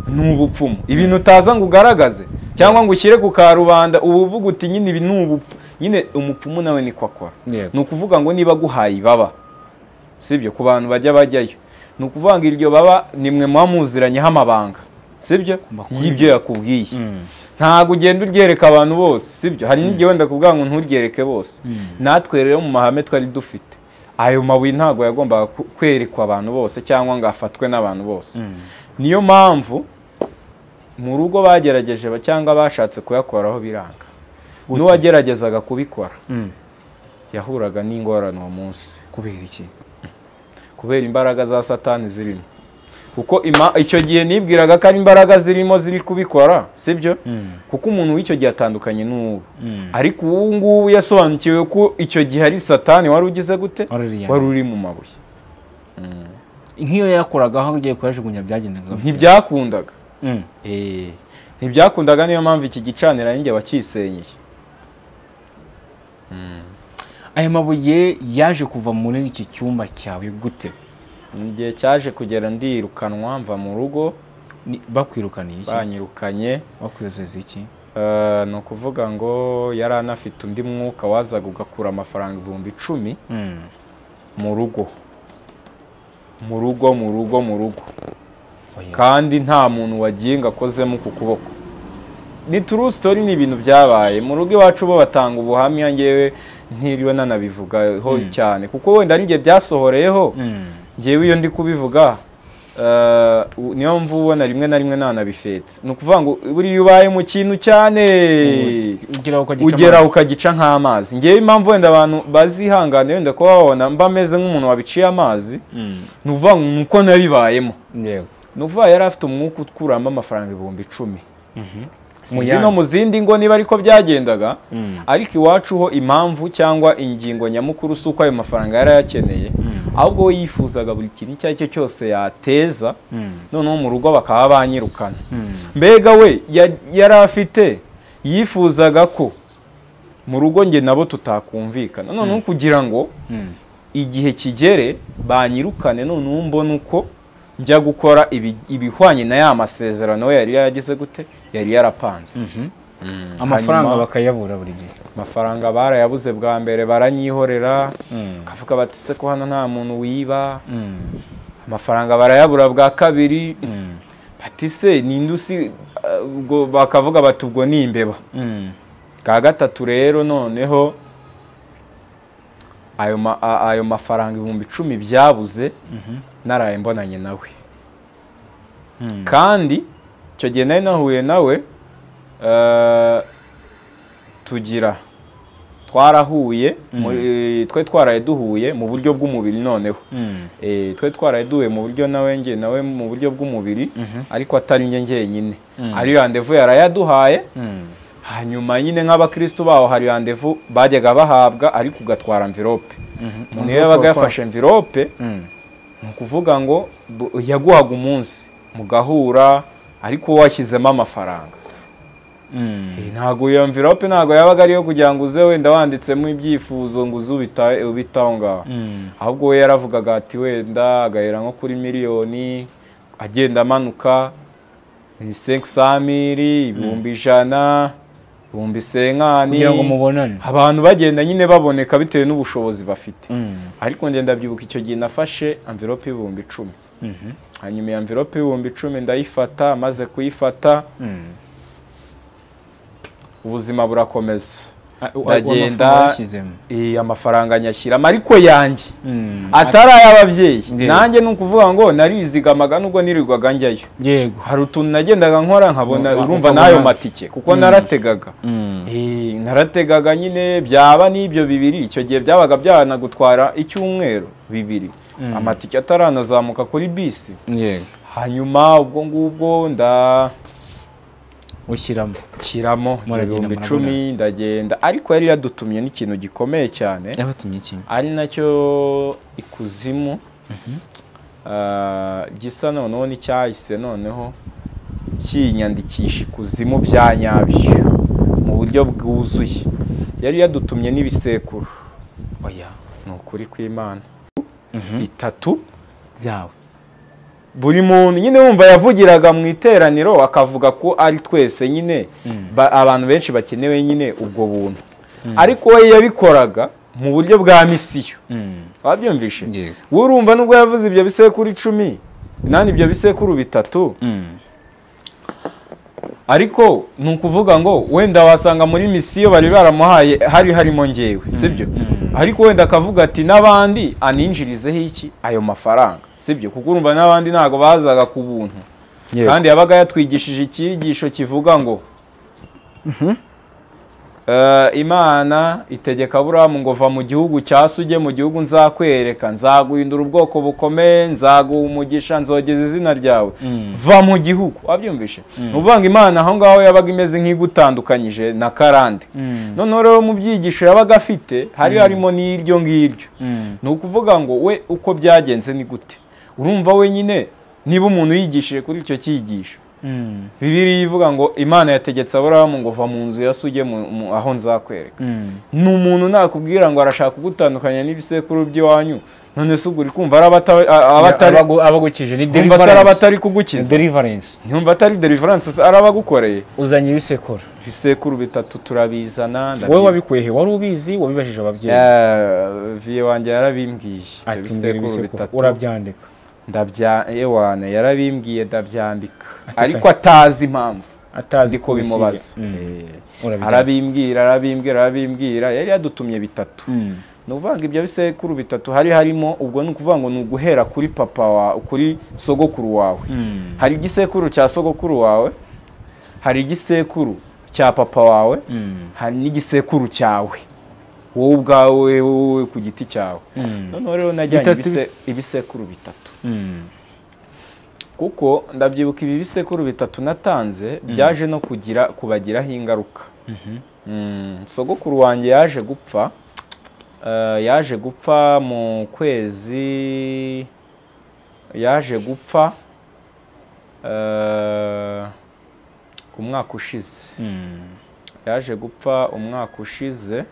ni ubupfumu. Ibintu utaza ngo ugaragaze cyangwa ngo ushyire ku karubanda ubuvuga uti nyine ibi ni ubupfu. Nyine umupfumu nawe niko akora. Ni ukuvuga ngo niba guhaye ibaba, sibyo, ku bantu bajya bajyayo, ni ukuvuga ngo iryo baba nimwe muba muziranyeho amabanga, sibyo, y'ibyo yakubwiye. Ntabwo ugenda uryereka abantu bose, sibyo. Hari n'igihe wenda kuvuga ngo nturyereke bose. Natwe rero mu mahame twari dufite, ayo mabuye ntabwo yagombaga kwerekwa abantu bose cyangwa ngo afatwe n'abantu bose. Niyo mpamvu mu rugo bagerageje cyangwa bashatse kuyakoraho biranga. N'uwageragezaga kubikora yahuraga n'ingorane uwo munsi. Kubera iki? Kubera imbaraga za Satani zirimo. Kuko icyo gihe nibwiraga ko ari imbaraga zirimo ziri kubikora, sibyo? Kuko umuntu w'icyo gihe atandukanye n'ubu. Ariko ubu ngubu yasobanukiwe ko icyo gihe ari Satani wari ugize gute? Wari uri mu mabuye. Nk'iyo yakoragaho agiye kuyajugunya byagendaga. Ntibyakundaga. Ntibyakundaga, niyo mpamvu iki gicanira ninjye wakisenyeye. Aya mabuye yaje kuva muri iki cyumba cyawe gute? Igihe cyaje kugera ndirukanwa mva mu rugo. Bakwirukaniye iki? Banyirukanye. Bakwizeza iki? Ni ukuvuga ngo yari anafite undi mwuka wazaga ugakura amafaranga 10,000 mu rugo. Mu rugo, mu rugo, mu rugo. Kandi nta muntu wagiye ngo akozemo ku kuboko. Ni true story, ni ibintu byabaye. Mu rugo iwacu bo batanga ubuhamya, ngewe ntiriwe nanabivugaho cyane. Kuko wenda ari ngiye byasohoreyeho. Ngewe iyo ndi kubivuga niyo mvu ubona rimwe na rimwe nanabifetse. Ni ukuvuga ngo buriya ubaye mu kintu cyane ugera ukagica nk'amazi. Ngewe impamvu wenda abantu bazihangane wenda kuba babona mba meze nk'umuntu wabiciye amazi, ni ukuvuga ngo nuko nabibayemo. Ni ukuvuga yari afite umwuka ukuramo amafaranga 10,000. Sinzi no mu zindi ngo niba ariko byagendaga, ariko iwacu ho impamvu cyangwa ingingo nyamukuru si uko ayo mafaranga yarayakeneye, ahubwo we yifuzaga buri kintu icyo ari cyo cyose yateza, noneho mu rugo bakaba banyirukana. Mbega we yari afite, yifuzaga ko mu rugo nge nabo tutakumvikana, noneho kugira ngo igihe kigere banyirukane, noneho mbone uko njya gukora ibihwanye na ya masezerano yari yaragize gute, yari yarapanze. Amafaranga bakayabura buri gihe. Amafaranga barayabuze bwa mbere baranyihorera, kavuga bati se ko hano nta muntu wiba. Amafaranga barayabura bwa kabiri, bati se ninde usi, bakavuga bati ubwo ni imbeba. Bwa gatatu rero noneho ayo mafaranga 10,000 byabuze, naraye mbonanye nawe. Kandi icyo gihe nari nahuye nawe, tugira twarahuye, twe twaraye duhuye mu buryo bw'umubiri noneho. Twe twaraye duhuye mu buryo nawe nge nawe mu buryo bw'umubiri, ariko atari nge ngenyine. Ari rendez-vous yarayaduhaye. Hanyuma nyine nk'abakristo baho hari rendez-vous bajyaga bahabwa, ariko ugatwara envelope. Umuntu yabaga yafashe envelope, Ni ukuvuga ngo yaguhaga umunsi mugahura ariko washyizemo amafaranga. Ntabwo iyo envelope ntabwo yabaga ariyo kugira ngo uze wenda wanditsemo ibyifuzo ngo uze ubitaho ngaho. Ahubwo we yaravugaga ati wenda agahera nko kuri miliyoni agenda amanuka 500,000, 100,000, 50,000 kugira ngo mubonane. Abantu bagenda nyine baboneka bitewe n'ubushobozi bafite. Ariko ngenda ndabyibuka icyo gihe nafashe envelope 10,000. Hanyuma iyo envelope 10,000 ndayifata, maze kuyifata ubuzima burakomeza. Ndagenda amafaranga nyashyiramo ariko yanjye atari ay'ababyeyi. Nanjye ni ukuvuga ngo narizigamaga nubwo nirirwaga njyayo. Yego. Hari utuntu nagendaga nkora nkabona urumva n'ayo matike kuko narategaga. Narategaga nyine byaba n'ibyo bibiri, icyo gihe byabaga byanagutwara icyumweru bibiri. Amatike ataranazamuka kuri bisi. Yego. Hanyuma ubwo ngubwo nda ushyiramo kiramo 10,000 ndagenda. Ariko yari yadutumye n'ikintu gikomeye cyane. Yabatumye iki? Ari nacyo ikuzimu gisa noneho n'icyahise noneho kinyandikisha ikuzimu bya nyabyo mu buryo bwuzuye. Yari yadutumye n'ibisekuru. Oya, ni ukuri kw'Imana. Bitatu byawe. Buri muntu nyine wumva yavugiraga mu iteraniro akavuga ko ari twese nyine abantu benshi bakenewe nyine ubwo buntu. Ariko we yabikoraga mu buryo bwa misiyo. Wabyumvishe? Wowe urumva nubwo yavuze ibyo bisekuru 10 nani ibyo bisekuru bitatu, ariko ni ukuvuga ngo wenda wasanga muri misiyo bari baramuhaye hari harimo ngewe, sibyo? Ariko wenda akavuga ati n'abandi aninjirizeho iki ayo mafaranga, sibyo? Kuko urumva n'abandi ntago bazaga ku buntu. Kandi yabaga yatwigishije icyigisho kivuga ngo Imana itegeka Aburahamu ngo va mu gihugu cya so ujye mu gihugu nzakwereka, nzaguhindura ubwoko bukomeye, nzaguha umugisha, nzogeza izina ryawe. Va mu gihugu. Wabyumvishe? Ni ukuvuga ngo Imana aho ngaho yabaga imeze nk'igutandukanyije na karande. Noneho rero mu byigisho yabaga afite hari harimo n'iryo ngiryo. Ni ukuvuga ngo we uko byagenze ni gute? Urumva wenyine niba umuntu yigishije kuri icyo cyigisho, Bibiliya ivuga ngo Imana yategetse Aburahamu ngo va mu nzu ya so ujye aho nzakwereka. Ni umuntu nakubwira ngo arashaka kugutandukanya n'ibisekuru by'iwanyu, none se ubwo uri kumva abatari abagukije ni deliverance, abatari kugukiza deliverance, ntumva atari deliverance arabagukoreye. Uzanye ibisekuru, ibisekuru bitatu turabizana. Wowe wabikuye he? Wari ubizi? Wabibajije ababyeyi? Viye wanjye yarabimbwiye ibisekuru bitatu. Urabyandika? Ndabya ewane yarabimbwiye ndabyandika, ariko atazi impamvu, atazi ko bimubaza. Arabimbwira yari yadutumye bitatu. Ni ukuvuga ngo ibyo bisekuru bitatu hari harimo, ubwo ni ukuvuga ngo ni uguhera kuri papa wawe, kuri sogokuru wawe. Hari igisekuru cya sogokuru wawe, hari igisekuru cya papa wawe, hari n'igisekuru cyawe wowe ubwawe, wowe ku giti cyawe. Noneho rero najyanye ibisekuru bitatu. Kuko ndabyibuka ibi bisekuru bitatu natanze byaje no kugira kubagiraho ingaruka. Sogokuru wanjye yaje gupfa, yaje gupfa mu kwezi, yaje gupfa umwaka ushize. Yaje gupfa umwaka ushize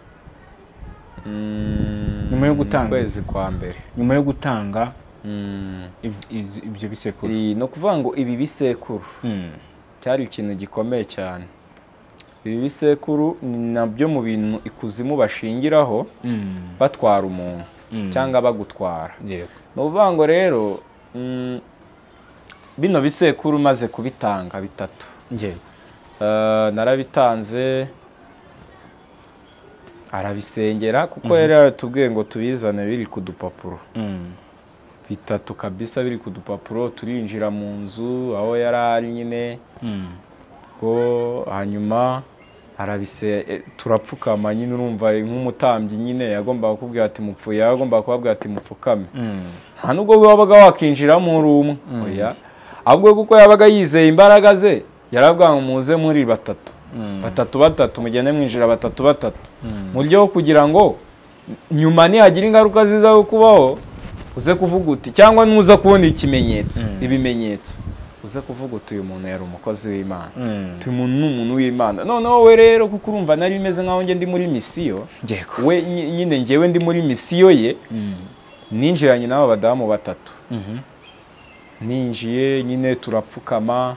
nyuma yo gutanga kwezi kwa mbere, nyuma yo gutanga ibyo bisekuru. No kuvuga ngo ibi bisekuru cyari ikintu gikomeye cyane. Ibi bisekuru nabyo mu bintu ikuzimu bashingiraho batwara umuntu cyangwa bagutwara. No kuvuga ngo rero bino bisekuru maze kubitanga bitatu, narabitanze arabisengera kuko yari yaratubwiye ngo tubizane biri ku dupapuro bitatu kabisa, biri ku dupapuro. Turinjira mu nzu aho yari ari nyine, ngo hanyuma arabise, turapfukama nyine. Urumva nk'umutambyi nyine yagombaga kukubwira ati mupfuye, yagombaga kubabwira ati mupfukame. Nta nubwo wabaga wakinjira muri umwe, oya, ahubwo kuko yabaga yizeye imbaraga ze yarabwira ngo muze muri batatu batatu batatu, mugende mwinjira batatu batatu, mu buryo kugira ngo nyuma nihagira ingaruka ziza kubaho Uze kuvuga uti cyangwa nuza kubona ikimenyetso, ibimenyetso, uze kuvuga uti uyu muntu yari umukozi w'Imana, uyu muntu ni umuntu w'Imana. Noneho we rero kuko urumva nari meze nkaho njye ndi muri misiyo, we nyine njyewe ndi muri misiyo ye, ninjiranye n'aba badamu batatu. Ninjiye nyine turapfukama,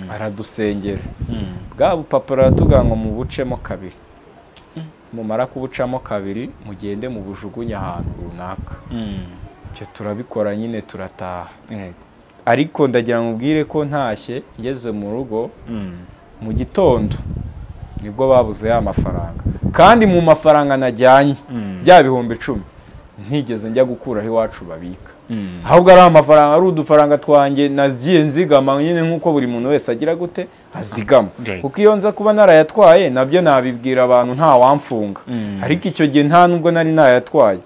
aradusengera. Bwa bupapuro aratubwira ngo mubucemo kabiri, mumara kubucamo kabiri mugende mubujugunye ahantu runaka. Icyo turabikora nyine turataha. Ariko ndagira ngo ubwire ko ntashye ngeze mu rugo mu gitondo nibwo babuze ya mafaranga, kandi mu mafaranga najyanye bya 10,000 ntigeze njya gukuraho iwacu babika, ahubwo ari amafaranga ari udufaranga twanjye nagiye nzigama nyine nk'uko buri muntu wese agira gute azigama, kuko iyo nza kuba narayatwaye nabyo nabibwira abantu nta wamfunga, ariko icyo gihe nta nubwo nari nayatwaye.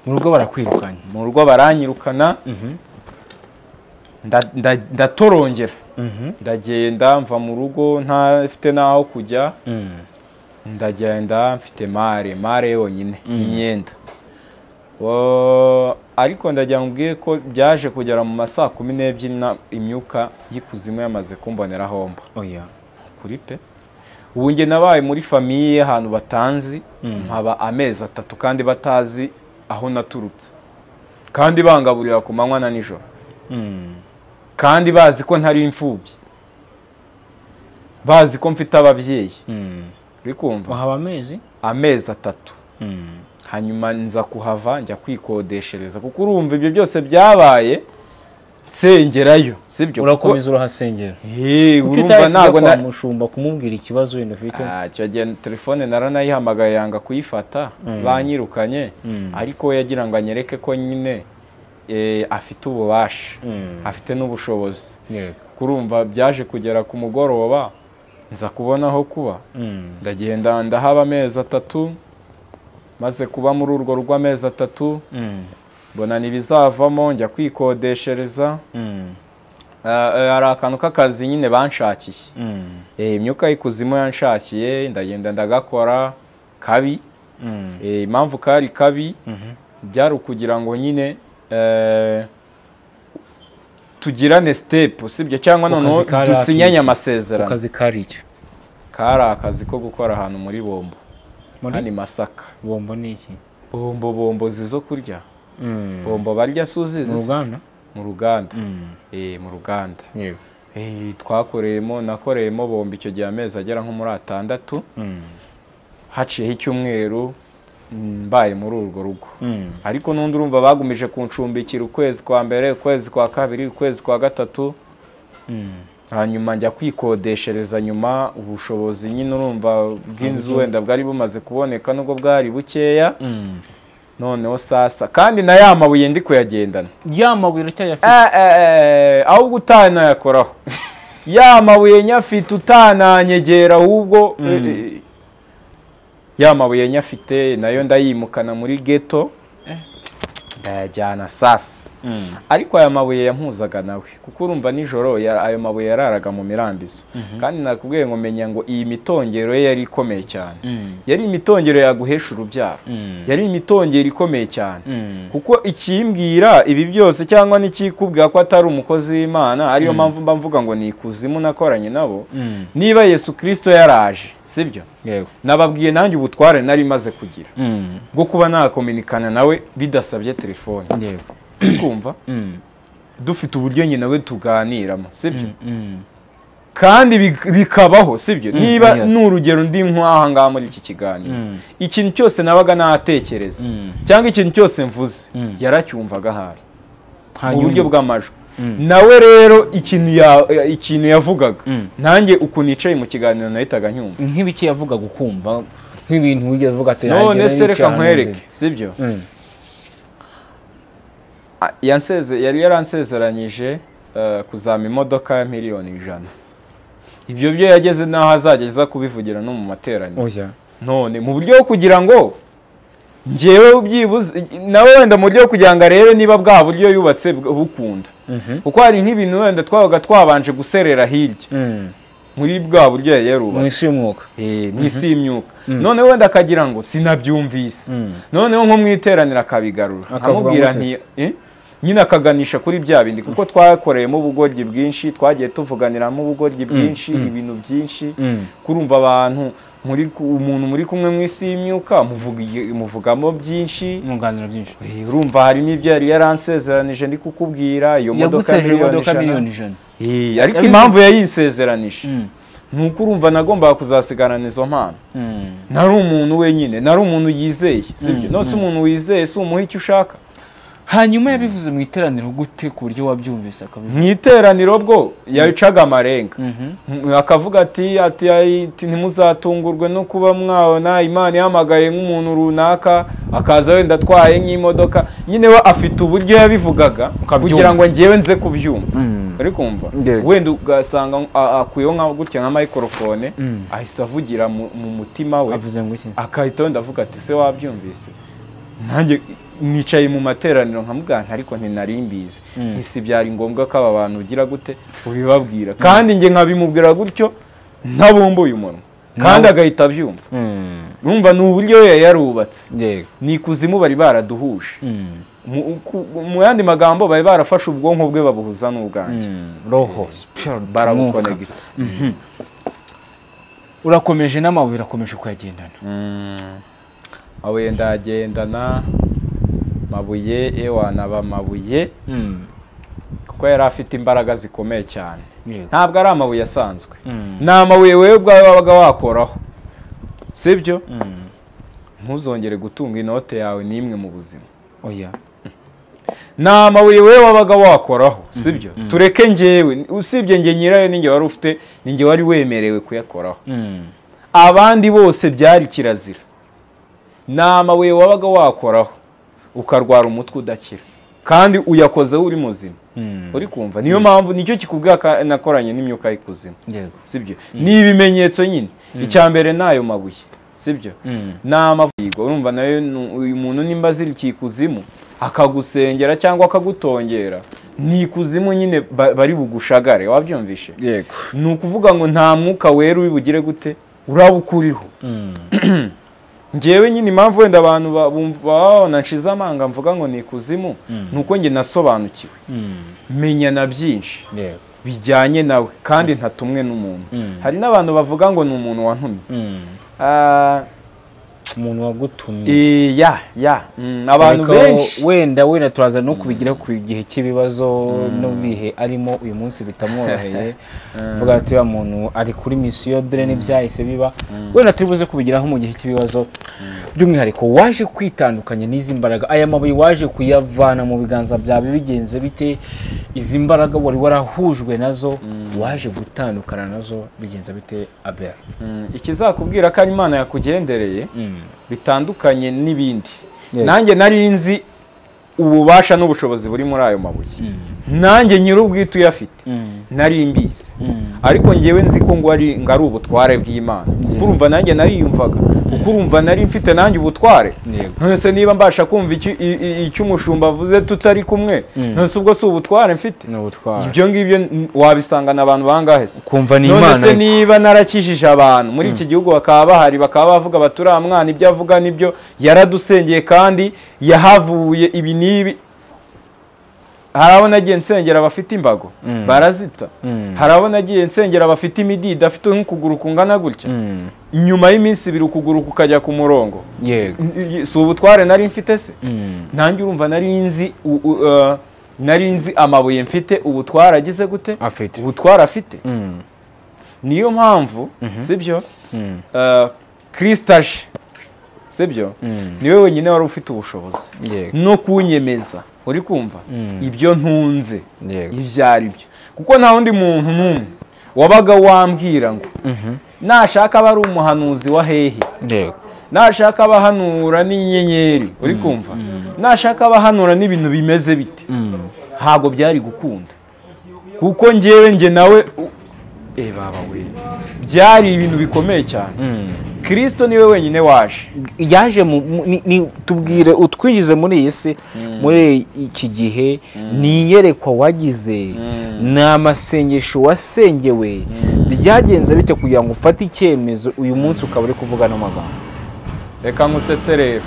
Mu rugo barakwirukanye? Mu rugo baranyirukana, ndatorongera, ndagenda mva mu rugo ntafite n'aho kujya, ndagenda mfite mare yonyine imyenda. Ariko ndagira ngo mbwiye ko byaje kugera mu masaa 12 na imyuka y'ikuzimu yamaze kumbonera homba. Oya kuri pe. Ubu nge nabaye muri famiye ahantu batanzi, nkaba amezi 3 kandi batazi aho naturutse, kandi bangaburira ku manywa na nijoro, kandi bazi ko ntari imfubyi, bazi ko mfite ababyeyi. Uri kumva? Wahaba amezi? Amezi 3. Hanyuma nza kuhava njya kwikodeshereza, kuko urumva ibyo byose byabaye nsengerayo, sibyo? Urakomeza urahasengera? Urumva ntago na mushumba kumubwira ikibazo wenda ufite. Icyo gihe telefone naranayihamagaye yanga kuyifata, banyirukanye, ariko we yagira ngo anyereke ko nyine afite ububasha, afite n'ubushobozi. Kurumva byaje kugera ku mugoroba nza kubona aho kuba, ndagenda ndahaba amezi 3. Maze kuba muri urwo rugo amezi 3, mbona ntibizavamo njya kwikodeshereza. Hari akantu k'akazi nyine banshakiye, imyuka y'ikuzimu yanshakiye, ndagenda ndagakora kabi. Impamvu kari kabi byari ukugira ngo nyine tugirane step, sibyo? Cyangwa noneho dusinyanye amasezerano. Akazi kari iki? Kari akazi ko gukora ahantu muri bombo. Hani Masaka. Bombo ni iki? Bombo zizo kurya. Bombo barya suzi mu ruganda? Mu ruganda. Mu ruganda. Yego. Twakoreyemo, nakoreyemo bombo icyo gihe amezi agera nko muri 6. Haciyeho icyumweru mbaye muri urwo rugo. Ariko n'undi urumva bagumije kuncumbikira ukwezi kwa mbere, ukwezi kwa kabiri, ukwezi kwa gatatu. Hanyuma njya kwikodeshereza nyuma ubushobozi nyine urumva bw'inzu wenda bwari bumaze kuboneka nubwo bwari bukeya. Noneho sasa kandi na ya mabuye ndi kuyagendana. Ya mabuye uracyayafite? Ahubwo utanayakoraho. Ya mabuye nyafite utananyegera ahubwo ya mabuye nyafite nayo ndayimukana muri ghetto, ndayajyana sasa. Ariko aya mabuye yampuzaga nawe, kuko urumva nijoro ayo mabuye yararaga mu mirambizo. Kandi nakubwiye ngo menya ngo iyi mitongero ye yari ikomeye cyane. Yari imitongero yaguhesha urubyaro. Yari imitongero ikomeye cyane. Kuko ikimbwira ibi byose cyangwa n'ikikubwira ko atari umukozi w'Imana, ariyo mpamvu mba mvuga ngo ni ikuzimu nakoranye nabo. Niba Yesu Kristo yaraje, sibyo? Yego. Nababwiye nanjye ubutware nari maze kugira bwo kuba nakominikana nawe bidasabye telefone. Yego. Kumva dufite uburyo nyine nawe tuganiramo, sibyo? Kandi bikabaho, sibyo? Niba n'urugero ndi nk'aha ngaha muri iki kiganiro, ikintu cyose nabaga natekereza cyangwa ikintu cyose mvuze yaracyumvaga ahari mu buryo bw'amajwi. Nawe rero ikintu yavugaga nanjye ukuntu nicaye mu kiganiro nahitaga nyumva. Nk'ibiki yavugaga ukumva nk'ibintu wigeze uvuga ati none se reka nkwereke, sibyo? Yari yaransezeranyije kuzama imodoka ya 100,000,000. Ibyo byo yageze naho azageza kubivugira no mu materaniro. None mu buryo kugira ngo njyewe ubyibuze nawe wenda mu buryo kugira ngo arebe niba bwa buryo yubatse bukunda, kuko hari nk'ibintu wenda twabaga twabanje guserera hirya. Muri bwa buryo yarubatse mu isi y'umwuka, mu isi y'imyuka. Noneho wenda akagira ngo sinabyumvise, noneho nko mu iteraniro akabigarura, akamubwira nti nyine akaganisha kuri bya bindi, kuko twakoreyemo ubugoryi bwinshi, twagiye tuvuganiramo ubugoryi bwinshi, ibintu byinshi. Kurumva abantu muri umuntu muri kumwe mu isi y'imyuka muvugamo byinshi, muganira byinshi. Urumva harimo ibyo yari yaransezeranije ndi kukubwira, iyo modoka miliyoni 100. Ariko impamvu yayinsezeranije nuko urumva nagombaga kuzasigarana izo mpano. Nari umuntu wenyine, nari umuntu yizeye, sibyo? Nose umuntu wizeye si umuha icyo ushaka. Hanyuma yabivuze mu iteraniro gute ku buryo wabyumvise akabivuga? Mu iteraniro bwo yacaga amarenga, akavuga ati ati ntimuzatungurwe no kuba mwabona Imana yahamagaye nk'umuntu runaka, akaza wenda atwaye nk'imodoka. Nyine we afite uburyo yabivugaga kugira ngo njyewe nze kubyumva. Uri kumva? Wenda ugasanga akuyeho nka gutya nka microphone, ahise avugira mu mutima we, akahita wenda avuga ati se wabyumvise? Nanjye nicaye mu materaniro nkamubwira ariko ntinari mbizi, ntisi byari ngombwa ko aba bantu ugira gute ubibabwira, kandi njye nkabimubwira gutyo ntabumbuye umunwa, kandi agahita abyumva. Urumva ni uburyo we yarubatse. Ni ikuzimu bari baraduhuje. Mu yandi magambo bari barafashe ubwonko bwe babuhuza n'ubwanjye, roho barabukonegita. Urakomeje n'amabuye urakomeje kuyagendana. Amabuye ndagendana, mabuye ewana ba mabuye, kuko yari afite imbaraga zikomeye cyane. Ntabwo ari amabuye asanzwe, ni amabuye wewe ubwawe wabaga wakoraho, sibyo? Ntuzongere gutunga inote yawe n'imwe mu buzima. Oya, ni amabuye wewe wabaga wakoraho, sibyo? Tureke njyewe, usibye njye nyirayo ninjye wari ufite, ninjye wari wemerewe kuyakoraho. Abandi bose byari kirazira. Ni amabuye wabaga wakoraho ukarwara umutwe udakira, kandi uyakozeho uri muzima. Uri kumva? Niyo mpamvu nicyo kikubwira nakoranye n'imyuka y'ikuzimu, sibyo? Ni ibimenyetso nyine. Icya mbere nayo mabuye, sibyo? Ni amavugo. Urumva nayo uyu muntu nimba azirikiye ikuzimu akagusengera cyangwa akagutongera, ni ikuzimu nyine bari bugushagare. Wabyumvishe? Yego. Ni ukuvuga ngo nta mwuka wera ubigire gute urabukuriho. Njyewe nyine impamvu wenda abantu babona nshize amanga mvuga ngo ni ikuzimu, nuko njye nasobanukiwe, menya na byinshi bijyanye nawe, kandi ntatumwe n'umuntu. Hari n'abantu bavuga ngo ni umuntu wantumye. Umuntu wagutumye. Abantu benshi wenda turaza no kubigira ku gihe cy'ibibazo no bihe arimo uyu munsi bitamworoheye, vuga ati wa muntu ari kuri misiyo dore n'ibyahise biba. Wenda turibuze kubigiraho mu gihe cy'ibibazo. By'umwihariko waje kwitandukanya n'izi mbaraga, aya mabuye waje kuyavana mu biganza byawe bigenze bite? Izi mbaraga wari warahujwe nazo waje gutandukana nazo bigenze bite Abel? Ikizakubwira ko Imana yakugendereye bitandukanye n'ibindi. Nanjye nari nzi ububasha n'ubushobozi buri muri ayo mabuye, nanjye nyir'ubwite uyafite nari mbizi, ariko ngewe nzi ko ngo ari ubutware bw'Imana. Kuko urumva nanjye nariyumvaga, kuko urumva nari mfite nanjye ubutware. None se niba mbasha kumva icyo umushumba avuze tutari kumwe, none se ubwo si ubutware mfite? Ibyo ngibyo wabisangana abantu bangahe se? Kumva ni Imana. None se niba narakijije abantu muri iki gihugu bakaba bahari, bakaba bavuga baturiya mwana ibyo avuga nibyo, yaradusengeye kandi yahavuye ibi n'ibi. Hari abo nagiye nsengera bafite imbago barazita, hari abo nagiye nsengera bafite imididi afite nk'ukuguru kungana gutya, nyuma y'iminsi ibiri ukuguru kukajya ku murongo. Yego, si ubutware nari mfite se? Nanjye urumva nari nzi amabuye mfite, ubutware agize gute, ubutware afite. Niyo mpamvu, sibyo, Kristo aje, sibyo, niwe wenyine wari ufite ubushobozi no kunyemeza. Uri kumva ibyo ntunze ibyo ari byo, kuko nta wundi muntu n'umwe wabaga wambwira ngo nashaka aba ari umuhanuzi wa hehe, nashaka abahanura n'inyenyeri, uri kumva, nashaka abahanura n'ibintu bimeze bite, ntabwo byari gukunda. Kuko njyewe njye nawe baba we byari ibintu bikomeye cyane. Kristo niwe wenyine waje. Yaje tubwire utwinjize muri iyi si, muri iki gihe, niyerekwa wagize, Ni amasengesho wasengewe, byagenze bite kugira ngo ufate icyemezo uyu munsi ukaba uri kuvuga n'amagambo? Reka nkusetse rero.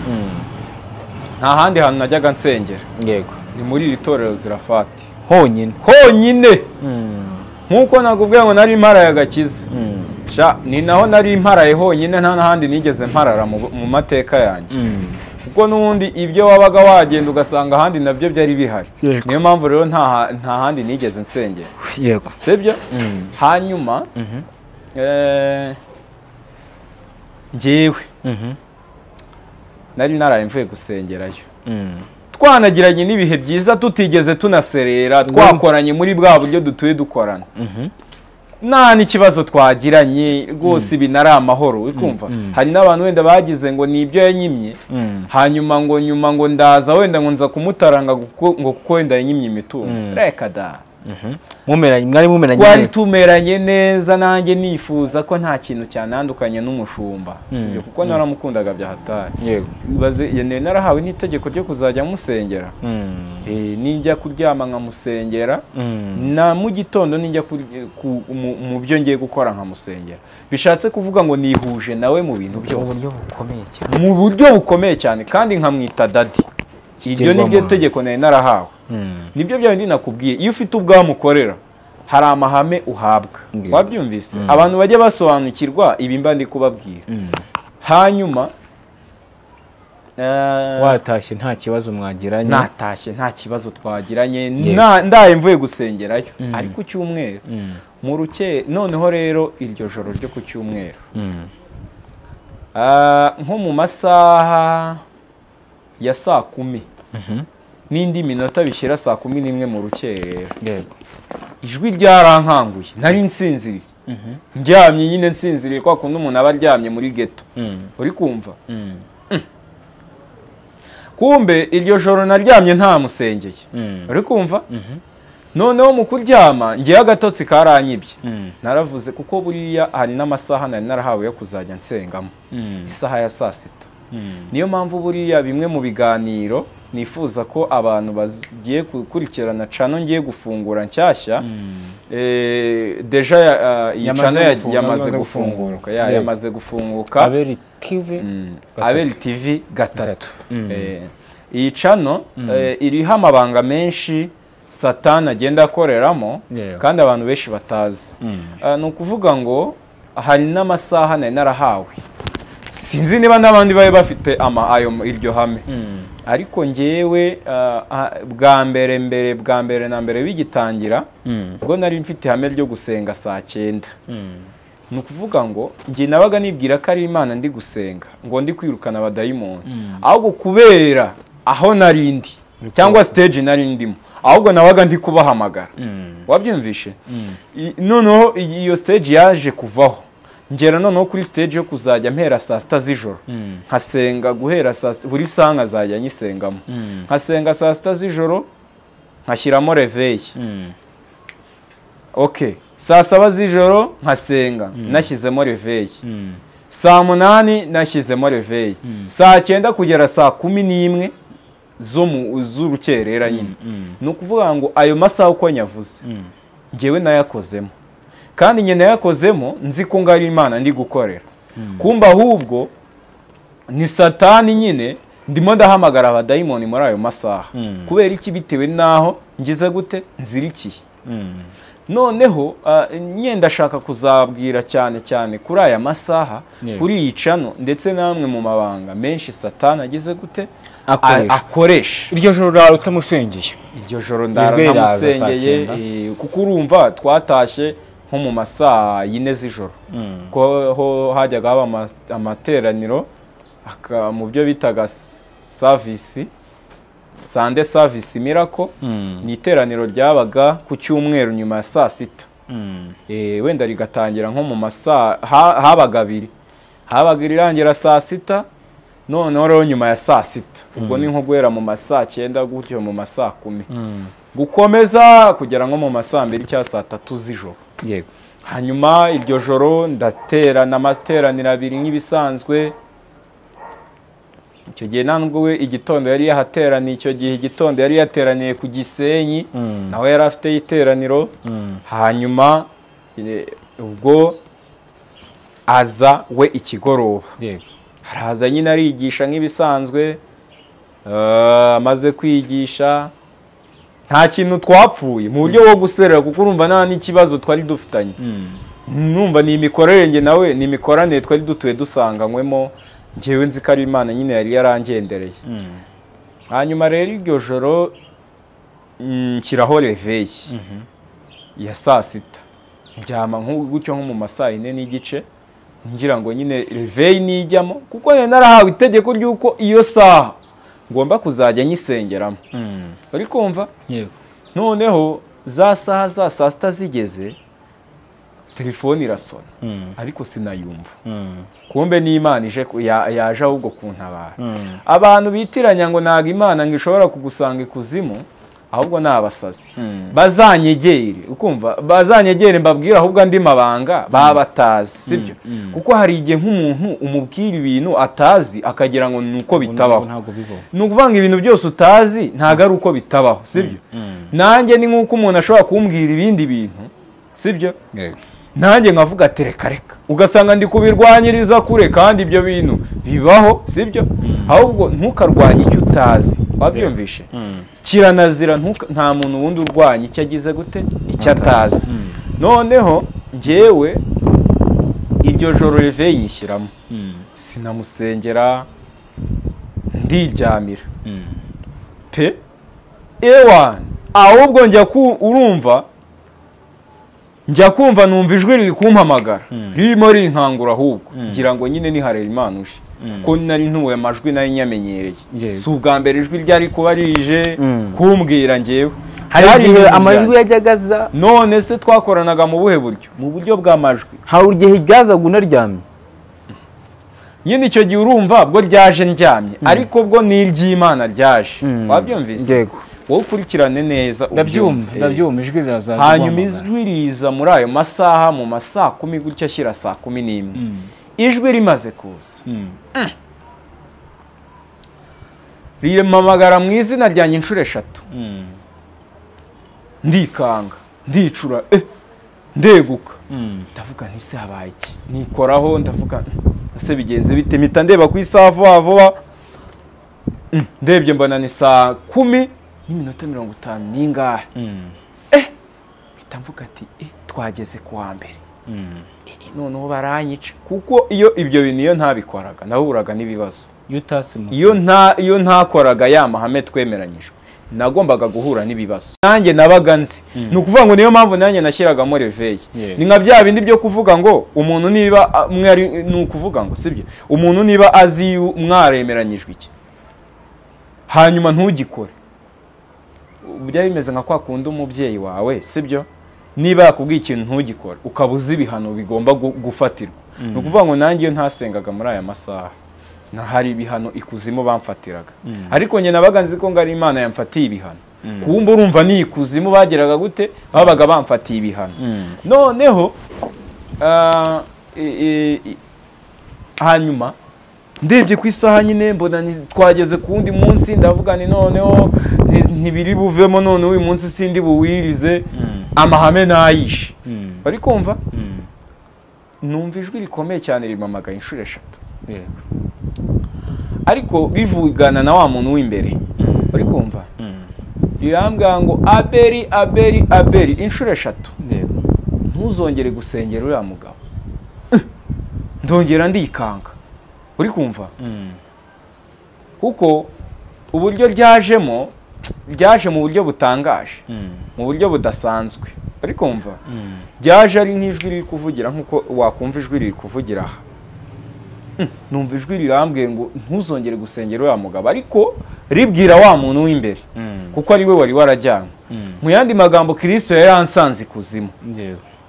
Nta handi hantu najyaga nsengera. Yego. Ni muri iri torero Zirafati honyine. Honyine. Nkuko nakubwiye ngo nari imparaye agakiza. Ni naho nari imparaye honyine, nta n'ahandi nigeze mparara mu mateka yanjye. Kuko n'ubundi ibyo wabaga wagenda ugasanga ahandi nabyo byari bihari. Niyo mpamvu rero nta handi nigeze nsengera. Yego. Sibyo? Hanyuma njyewe nari naraye mvuye gusengerayo. Twanagiranye n'ibihe byiza tutigeze tunaserera, twakoranye muri bwa buryo dutuye dukorana. Nta n'ikibazo twagiranye rwose, ibi nari amahoro, uri kumva? Hari n'abantu wenda bagize ngo ni ibyo yanyimye, hanyuma ngo nyuma ngo ndaza wenda ngo nza kumutaranga ngo kuko wenda yanyimye imitungo. Reka da. Mumeranye, mwari mumeranye? Twari tumeranye neza, nanjye nifuza ko nta kintu cyanandukanye n'umushumba, sibyo? Kuko naramukundaga bya hatari. Ibaze, narahawe n'itegeko ryo kuzajya musengera. Nijya kuryama nkamusengera, na mu gitondo nijya mu byo ngiye gukora nkamusengera. Bishatse kuvuga ngo nihuje nawe mu bintu Mu byose, buryo bukomeye cyane. Mu buryo bukomeye cyane, kandi nkamwita daddy. Iryo ni ryo Kigirwamana. tegeko nari narahawe. Nibyo bya bindi nakubwiye, iyo ufite ubwami ukorera hari amahame uhabwa. Wabyumvise? Abantu bajya basobanukirwa ibi mba ndi kubabwira. Hanyuma Watashye nta kibazo mwagiranye? Natashye nta kibazo twagiranye. Ndaye mvuye gusengerayo, ari ku cyumweru mu ruke. Noneho rero iryo joro ryo ku cyumweru, nko mu masaha ya 10:00 n'indi minota bishyira 11:00 mu rukerera, ijwi ryarankanguye. Nari nsinziriye, ndyamye nyine, nsinziriye kwa kundi umuntu aba aryamye muri ghetto, uri kumva? Kumbe iryo joro naryamye nta musengeye, uri kumva? Noneho mu kuryama ngewe agatotsi karanyibye. Naravuze, kuko buriya hari n'amasaha nari narahawe yo kuzajya nsengamo, isaha ya 6:00. Niyo mpamvu buriya bimwe mu biganiro nifuza ko abantu bagiye gukurikirana channel ngiye gufungura nshyashya, déjà iyi Yamaze channel gufunga, yamaze yamaze gufunguka. Yego. Yamaze gufunguka. Abeli TV Gatatu. Abeli TV gatatu. Gatatu. Iyi channel iriho amabanga menshi Satani agenda akoreramo kandi abantu benshi batazi. Ni ukuvuga ngo hari n'amasaha nari narahawe, sinzi niba n'abandi bari bafite ama ayo iryo hame, ariko ngewe bwa mbere mbere, bwa mbere na mbere bigitangira, ubwo nari mfite ihame ryo gusenga 9:00. Ni ukuvuga ngo njye nabaga nibwira ko ari Imana ndi gusenga, ngo ndi kwirukana abadayimoni, ahubwo kubera aho nari ndi cyangwa stage nari ndimo, ahubwo nabaga ndi kubahamagara. Wabyumvishe? Noneho iyo stage yaje kuvaho, ngera noneho kuri stage yo kuzajya mpera 6:00 z'ijoro nkasenga, guhera 6:00 buri saha nkazajya nyisengamo. Nkasenga 6:00 z'ijoro, nkashyiramo réveil. Okay, 7:00 z'ijoro nkasenga nashyizemo réveil, 8:00 nashyizemo réveil, 9:00 kugera 11:00 zo mu z'urukerera nyine. Ni ukuvuga ngo ayo masaha uko nyavuze, ngewe nayakozemo, kandi njye nayakozemo nzi ko ngari Imana ndi gukorera, kumba ahubwo ni Satani nyine ndimo ndahamagara abadayimoni muri ayo masaha. Kubera iki? Bitewe n'aho ngize gute, nzirikiye. Noneho nyine ndashaka kuzabwira cyane cyane kuri aya masaha, kuri iyi channel, ndetse n'amwe mu mabanga menshi Satani agize gute, Akoresha. Akoresha. Iryo joro urara utamusengeye? Iryo joro ndara Ijwi riraza saa ntamusengeye. cyenda. Kuko urumva twatashye nko mu masaa 4 z'ijoro, ko ho hajyaga haba amateraniro mu byo bitaga service, Sunday service miracle. Ni iteraniro ryabaga ku cyumweru nyuma ya 6:00, wenda rigatangira nko mu masaa habaga abiri, habaga irirangira 6:00, noneho rero nyuma ya 6:00, ubwo ni nko guhera mu masaa 9 gutyo, mu masaa 10, gukomeza kugera nko mu masaa 2 cyangwa 3:00 z'ijoro. Hanyuma iryo joro ndaterana amateraniro abiri nk'ibisanzwe. Icyo gihe nta nubwo we igitondo yari yahateraniye, icyo gihe igitondo yari yateraniye ku Gisenyi, nawe yari afite iteraniro. Hanyuma ubwo aza we ikigoroba, haraza nyine arigisha nk'ibisanzwe. Amaze kwigisha nta kintu twapfuye mu buryo bwo guserera, kuko urumva nta n'ikibazo twari dufitanye. Numva ni imikorere nge nawe, ni imikoranire twari dutuye dusanganywemo, ngewe nzi ko ari Imana nyine yari yarangendereye. Hanyuma rero iryo joro nshyiraho reveil ya saa sita, ndyama gutyo nko mu masaa 4:15, ngira ngo nyine reveil nijyamo, kuko nari narahawe itegeko ry'uko iyo saha ngomba kuzajya nyisengeramo. Uri kumva? Yego. Noneho za saha za saa sita zigeze, telefone irasona, ariko sinayumva. Kumbe ni Imana ije yaje ahubwo kuntabara. Abantu bitiranya ngo ntago Imana ngo ishobora kugusanga ikuzimu, ahubwo ni abasazi. Bazanyegere, ukumva, bazanyegere mbabwira ahubwo andi mabanga baba batazi, sibyo? Kuko hari igihe nk'umuntu umubwira ibintu atazi akagira ngo nuko bitabaho. Ni ukuvuga ngo ibintu byose utazi ntago ari uko bitabaho, sibyo? Nanjye ni nk'uko umuntu ashobora kumbwira ibindi bintu, sibyo? Nanjye nkavuga ati reka reka, ugasanga ndi kubirwanyiriza kure kandi ibyo bintu bibaho, sibyo? Ahubwo ntukarwanye icyo utazi, wabyumvishe? Kiranazira, nta muntu wundi urwanya icyo agize gute, icyo atazi. Noneho njyewe iryo joro reveil nyishyiramo, sinamusengera, ndiryamira pe ewan. Ahubwo njya urumva njya kumva numva ijwi riri kumpamagara, ririmo rinkangura, ahubwo ngira ngo nyine ni Harerimana uje, kuko nari ntuwe amajwi nari nyamenyereye. Si ubwa mbere ijwi ryari kuba rije kumbwira ngewe. Hari igihe amajwi yajyaga aza. None se twakoranaga mu buhe buryo? Mu buryo bw'amajwi. Hari igihe ryazaga unaryamye nyine, icyo gihe urumva bwo ryaje ndyamye, ariko bwo ni iry'Imana ryaje. Wabyumvise? Yego. Wowe ukurikirane neza, ndabyumva, ndabyumva ijwi riraza. Hanyuma ijwi riza muri ayo masaha mu masaa 10 gutya, ashyira saa 11. Ijwi rimaze kuza, rimpamagara mu izina ryanjye inshuro 3. Ndikanga, ndicura, ndeguka, ndavuga nti se habaye iki? Nikoraho ndavuga ese bigenze bite? Mpita ndeba ku isaha vuba vuba, ndebye mbona ni saa 10:50 n'ingahe. Mpita mvuga ati twageze ku wa mbere. Noneho baranyica, kuko iyo ibyo bintu iyo ntabikoraga nahuraga n'ibibazo. Iyo ntakoraga ya mahame twemeranyijwe, nagombaga guhura n'ibibazo. Nanjye nabaga nzi. Ni ukuvuga ngo niyo mpamvu nanjye nashyiragamo reveil. Ni nka bya bindi byo kuvuga ngo umuntu niba mwari, ni ukuvuga ngo sibyo, umuntu niba azi mwaremeranyijwe iki, hanyuma ntugikore, byaba bimeze nka kwa kundi umubyeyi wawe, sibyo, niba yakubwiye ikintu ntugikore ukaba uzi ibihano bigomba gufatirwa. Ni ukuvuga ngo nanjye iyo ntasengaga muri aya masaha, hari ibihano ikuzimu bamfatiraga. Ariko njye nabaga nzi ko ngari Imana yamfatiye ibihano. Kumbe urumva ni ikuzimu bageraga gute, babaga bamfatiye ibihano. Noneho hanyuma ndebye ku isaha nyine mbona twageze ku wundi munsi, ndavuga ni noneho ntibiri buvemo, none uyu munsi sindi buwirize, amahame nayishe. Bari kumva? Numva ijwi rikomeye cyane rimamagaye inshuro 3. Yego. Ariko bivugana na wa muntu w'imbere. Bari kumva? Rirambwira ngo Abeli, Abeli, Abeli inshuro 3. Yego. Ntuzongere gusengera uriya mugabo. Ndongera ndikanga. Uri kumva? Kuko uburyo ryajemo, ryaje mu buryo butangaje, mu buryo budasanzwe. Uri kumva? Ryaje ari nk'ijwi riri kuvugira nkuko wakumva ijwi riri kuvugira aha. Numva ijwi rirambwiye ngo ntuzongere gusengera uriya mugabo, ariko ribwira wa muntu w'imbere, kuko ari we wari warajyanwe. Mu yandi magambo Kristo yari yansanze ikuzimu.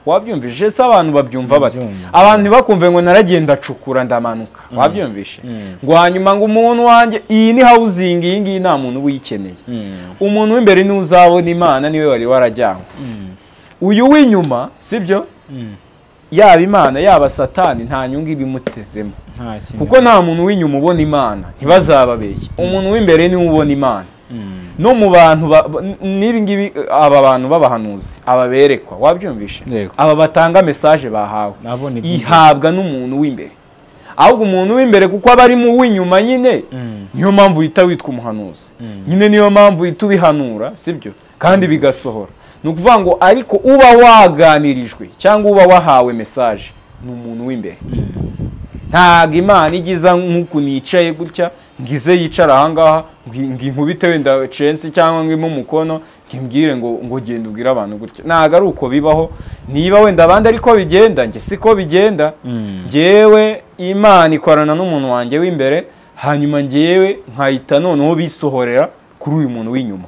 Wabyumvise? Se abantu babyumva bate? Abantu bakumve ngo naragenda cukura ndamanuka. Wabyumvishe? Ngo hanyuma ngo umuntu wanjye, iyi ni housing, iyi ngiyi nta muntu uyikeneye. Umuntu w'imbere ni uzabona Imana, niwe wari warajyanwe. Uyu w'inyuma, sibyo? Yaba Imana yaba Satani nta nyungu ibimutezemo, kuko nta muntu w'inyuma ubona Imana, ntibazababeshye. Umuntu w'imbere niwe ubona Imana. No mu bantu n'ibi ngibi, aba bantu b'abahanuzi, ababerekwa, wabyumvishe, aba batanga message bahawe ihabwa n'umuntu w'imbere. Ahubwo umuntu w'imbere kuko aba ari mu w'inyuma nyine, niyo mpamvu uhita witwa umuhanuzi nyine, niyo mpamvu uhita ubihanura, sibyo, kandi bigasohora. Ni ukuvuga ngo ariko uba waganirijwe cyangwa uba wahawe message ni umuntu w'imbere. Ntago Imana igiza nk'uku nicaye gutya ngize yicara ahangaha nginkubite wenda chance cyangwa ngimo umukono ngimbwire ngo genda ubwire abantu gutya. Ntago ari uko bibaho. Niba wenda abandi ariko bigenda, nge siko bigenda. Ngewe Imana ikorana n'umuntu wanjye w'imbere, hanyuma ngewe nkahita noneho bisohorera kuri uyu muntu w'inyuma.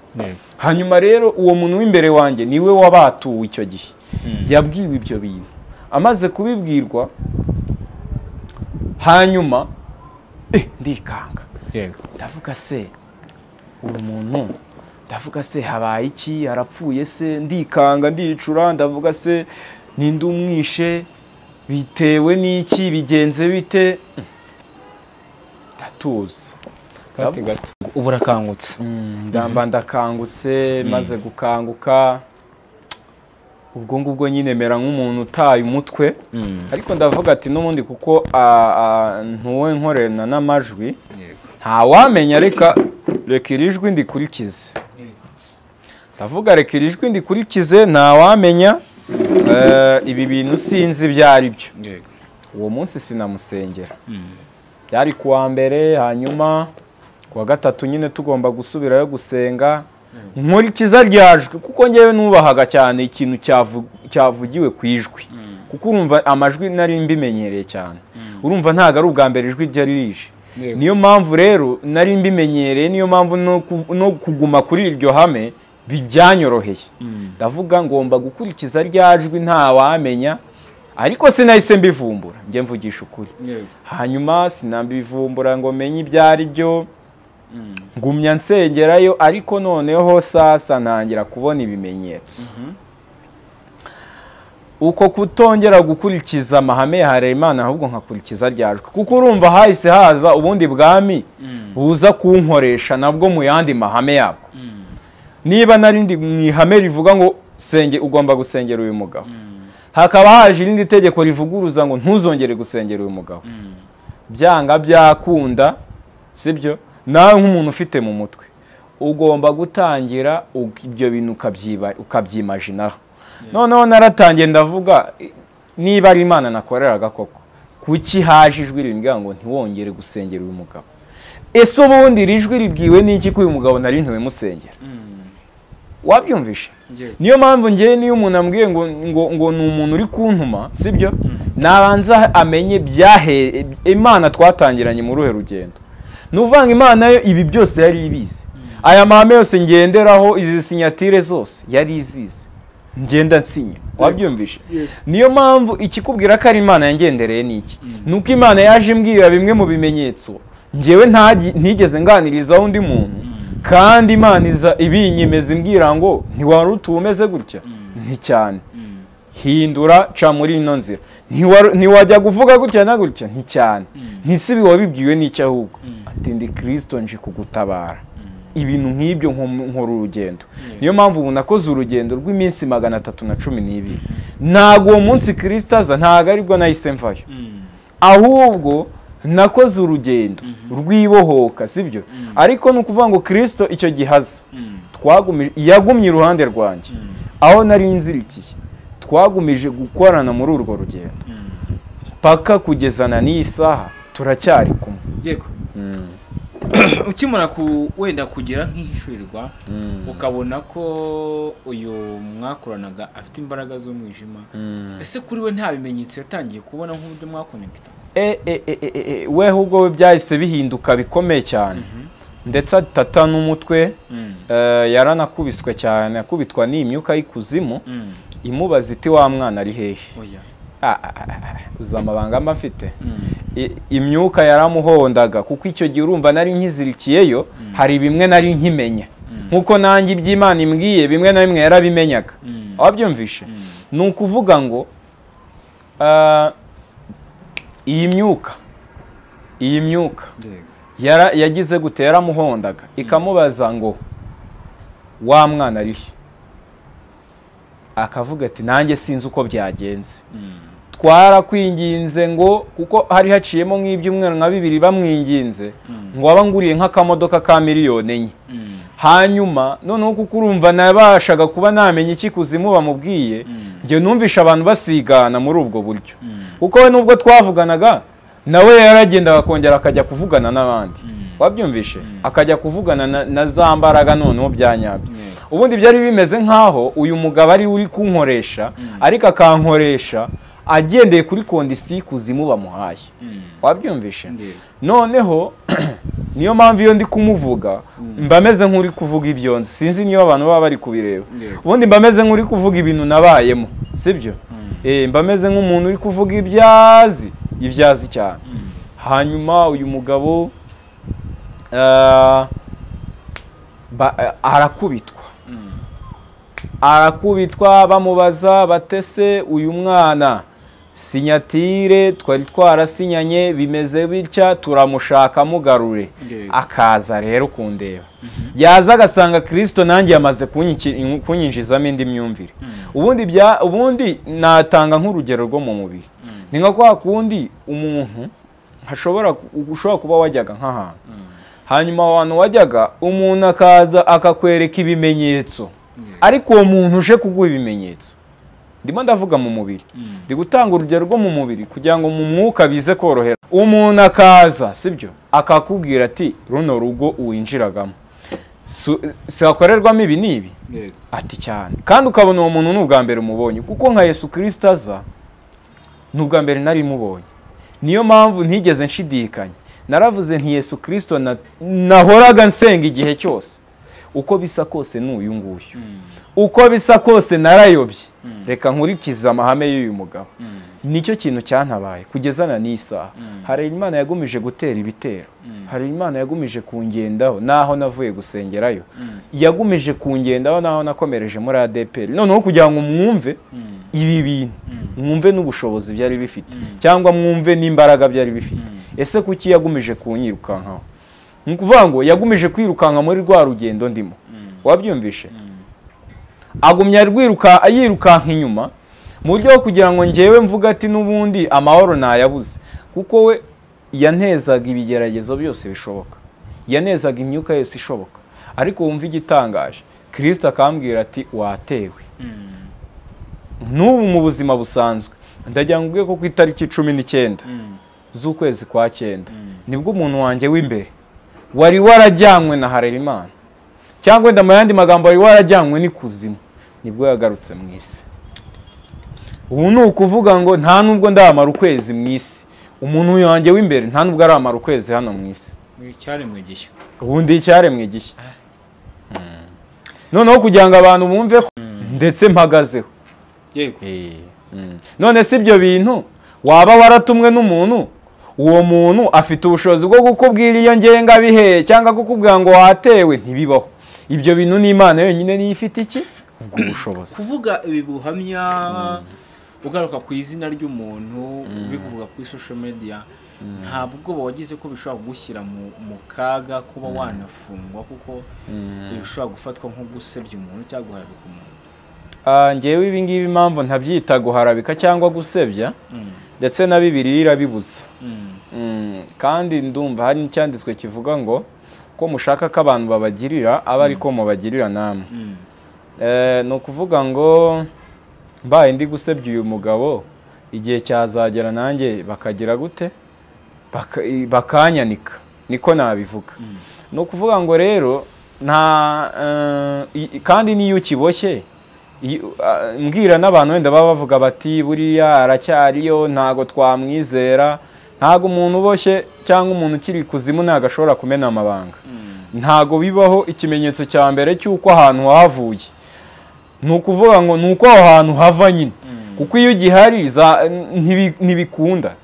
Hanyuma rero uwo muntu w'imbere wanjye niwe wabatuwe icyo gihe, yabwiwe ibyo bintu. Amaze kubibwirwa hanyuma ndikanga, ndavuga se uyu muntu, ndavuga se habaye iki, arapfuye se? Ndikanga, ndicura, ndavuga se ninde umwishe, bitewe n'iki, bigenze bite? Ndatuza ubu urakangutse. Ndamba ndakangutse. Maze gukanguka ubwo ngubwo nyine mera nk'umuntu utaye umutwe, ariko ndavuga ati n'ubundi kuko ntuwe nkorerana n'amajwi ntawamenya, reka iri jwi ndikurikize. Ndavuga reka iri jwi ndikurikize, ntawamenya ibi bintu sinzi ibyo ari byo. Uwo munsi sinamusengera, byari kuwa mbere, hanyuma kuwa gatatu nyine tugomba gusubirayo gusenga. Nkurikiza ryajwi kuko ngewe nubahaga cyane ikintu cyavugiwe ku ijwi, kuko urumva amajwi nari mbimenyereye cyane. Urumva ntago ari ubwa mbere ijwi ryari rije, niyo mpamvu rero nari mbimenyereye, niyo mpamvu no kuguma kuri iryo hame byanyoroheye. Ndavuga ngomba gukurikiza ryajwi ntawamenya, ariko sinahise mbivumbura, njye mvugisha ukuri. Hanyuma sinambivumbura ngo menye ibyo ari byo, ngumya nsengerayo. Ariko noneho sasa ntangira kubona ibimenyetso. Uko kutongera gukurikiza amahame ya Harerimana ahubwo nkakurikiza ryajwi, kuko urumva hahise haza ubundi bwami buza kunkoresha nabwo mu yandi mahame yabwo. Niba narindi mu ihame rivuga ngo senge ugomba gusengera uyu mugabo, hakaba haje irindi tegeko rivuguruza ngo ntuzongere gusengera uyu mugabo, byanga byakunda, sibyo? Nawe nk'umuntu ufite mu mutwe ugomba gutangira ibyo bintu ukabyimaginaho. Noneho naratangiye ndavuga niba ari Imana nakoreraga koko, kuki haje ijwi rimbwira ngo ntiwongere gusengera uyu mugabo? Ese ubundi iri jwi ribwiwe n'iki ko uyu mugabo nari ntiwe musengera? Wabyumvishe? Niyo mpamvu ngewe niyo umuntu ambwiye ngo ni umuntu uri kuntuma, sibyo, nabanza amenye byahe Imana twatangiranye muri uruhe rugendo. Nuvanga Imana yo ibi byose yari ibizi, aya mahame yose ngenderaho, izi sinyatire zose yari izizi, ngenda nsinya. Wabyumvishe? Niyo mpamvu ikikubwira ko ari Imana yangendereye niki, nuko Imana yaje imbwira bimwe mu bimenyetso ngewe ntigeze nganirizaho undi muntu, kandi Imana iza ibinyemeza imbwira ngo ntiwari utumeze gutya, nti cyane, hindura ca muri ino nzira, ntiwajya kuvuga gutya na gutya, nti cyane, ntisibi wabibwiwe n'icyo ahubwo ati ndi Kristo nje kugutabara. Ibintu nk'ibyo nkora urugendo. Niyo mpamvu ubu nakoze urugendo rw'iminsi 312. Ntago uwo munsi Kristo aza ntago aribwo nahise mvayo, ahubwo nakoze urugendo rw'ibohoka, sibyo? Ariko ni ukuvuga ngo Kristo icyo gihaza yagumye iruhande rwanjye aho nari nzirikiye, twagumije gukorana muri urwo rugendo paka kugezana n'iyi saha turacyari kumwe. Yego. Ukimara wenda kugira nk'ihishurirwa ukabona ko uyu mwakoranaga afite imbaraga z'umwijima, ese kuri we nta bimenyetso yatangiye kubona nk'uburyo mwakonekita? We ahubwo we byahise bihinduka bikomeye cyane, ndetse atata n'umutwe, yaranakubiswe cyane, akubitwa n'imyuka y'ikuzimu imubaza iti wa mwana ari hehe? Uzi amabanga mba mfite? Imyuka yaramuhondaga, kuko icyo gihe urumva nari nkizirikiyeyo, hari bimwe nari nkimenya, nkuko nanjye iby'Imana imbwiye bimwe na bimwe yarabimenyaga. Wabyumvishe? Ni ukuvuga ngo Iyi myuka yagize gute? Yaramuhondaga ikamubaza ngo wa mwana arihe, akavuga ati nanjye sinzi uko byagenze, twarakwinginze ngo kuko hari haciyemo nk'ibyumweru nka bibiri bamwinginze ngo abanguriye nk'akamodoka ka 4 miliyoni. Hanyuma noneho kuko urumva nabashaga kuba namenye iki kuzimu bamubwiye, njye numvisha abantu basigana muri ubwo buryo, kuko we nubwo twavuganaga nawe yaragendaga akongera akajya kuvugana n'abandi, wabyumvishe, akajya kuvugana na za mbaraga noneho byanyabyo. Ubundi byari bimeze nk'aho uyu mugabo ari uri kunkoresha, ariko akankoresha agendeye kuri condition y'ikuzimu bamuhaye, wabyumvishe. Noneho niyo mpamvu iyo ndi kumuvuga mba meze nk'uri kuvuga ibyo nzi, sinzi niba abantu baba bari kubireba. Ubundi mba meze nk'uri kuvuga ibintu nabayemo, sibyo? Mba meze nk'umuntu uri kuvuga ibyazi cyane. Hanyuma uyu mugabo arakubitwa, bamubaza batese uyu mwana signature twari twarasinyanye bimeze bitya, turamushaka mugarure. Akaza rero kundeba, yaza agasanga Kristo nanjye yamaze kunyinjizamo indi myumvire. Ubundi natanga nk'urugero rwo mu mubiri, ni nka kwa kundi umuntu ushobora kuba wajyaga nk'ahantu, hanyuma aho hantu wajyaga umuntu akaza akakwereka ibimenyetso, ariko uwo muntu uje kuguha ibimenyetso, ndimo ndavuga mu mubiri, ndi gutanga urugero rwo mu mubiri kugira ngo mu mwuka bize korohera. Umuntu akaza, sibyo, akakubwira ati runo rugo winjiragamo sihakorerwamo ibi n'ibi, ati cyane, kandi ukabona uwo muntu ni ubwa mbere umubonye, kuko nka Yesu Kristo aza ni ubwa mbere nari mubonye. Niyo mpamvu ntigeze nshidikanya, naravuze nti Yesu Kristo nahoraga nsenga igihe cyose, uko bisa kose ni uyu nguyu, uko bisa kose narayobye, reka nkurikize amahame y'uyu mugabo. Nicyo kintu cyantabaye kugeza na n'isaha. Hari Imana yagumije gutera ibitero, hari Imana yagumije kungendaho naho navuye gusengerayo, yagumije kungendaho naho nakomereje muri ADPR. Noneho kugira ngo mwumve ibi bintu, mwumve n'ubushobozi byari bifite, cyangwa mwumve n'imbaraga byari bifite. Ese kuki yagumije kunyirukankaho? Ni ukuvuga ngo yagumije kwirukanka muri rwa rugendo ndimo, wabyumvishe, agumya yirukanka inyuma mu buryo bwo kugira ngo njyewe mvuga ati n'ubundi amahoro nayabuze, kuko we yantezaga ibigeragezo byose bishoboka, yanezaga imyuka yose ishoboka. Ariko wumva igitangaje, Kristo akambwira ati watewe. N'ubu mu buzima busanzwe ndagira ngo ubwe ko ku itariki 19 z'ukwezi kwa 9 nibwo umuntu wanjye w'imbere wari warajyanywe na Harerimana, cyangwa wenda mu yandi magambo wari warajyanywe n'ikuzimu, nibwo yagarutse mu isi. Ubu ni ukuvuga ngo nta nubwo ndamara ukwezi mu isi, umuntu wanjye w'imbere nta nubwo aramara ukwezi hano mu isi. Icyaremwe gishya. Ubundi icyaremwe gishya. Noneho kugira ngo abantu bumve ndetse mpagazeho. Yego. None si ibyo bintu waba waratumwe n'umuntu, uwo muntu afite ubushobozi bwo kukubwira iyo ngengabihe cyangwa kukubwira ngo watewe, ntibibaho. Ibyo bintu ni Imana yonyine niyo ifite iki ubwo bushobozi. Kuvuga ibi buhamya ugaruka ku izina ry'umuntu, bikuvuga kuri social media, nta bwoba wagize ko bishobora kugushyira mu kaga kuba wanafungwa, kuko bishobora gufatwa nko gusebya umuntu cyangwa guharabika umuntu? Njyewe ibi ngibi impamvu ntabyita guharabika cyangwa gusebya, ndetse na Bibiliya irabibuza. Kandi ndumva hari n'icyanditswe kivuga ngo ko mushaka ko abantu babagirira aba ariko mubagirira namwe. Ni ukuvuga ngo mbaye ndi gusebya uyu mugabo, igihe cyazagera nanjye bakagira gute, bakanyanika, niko nabivuga. Ni ukuvuga ngo rero nta kandi niyo ukiboshye, mbwira n'abantu wenda baba bavuga bati buriya aracyariyo ntago twamwizera, ntago umuntu uboshye cyangwa umuntu ukiri kuzimu ntago ashobora kumena amabanga, ntago bibaho. Ikimenyetso cya mbere cy'uko ahantu havuye ni ukuvuga ngo ni uko aho hantu hava nyine, kuko iyo ugihari ntibikunda.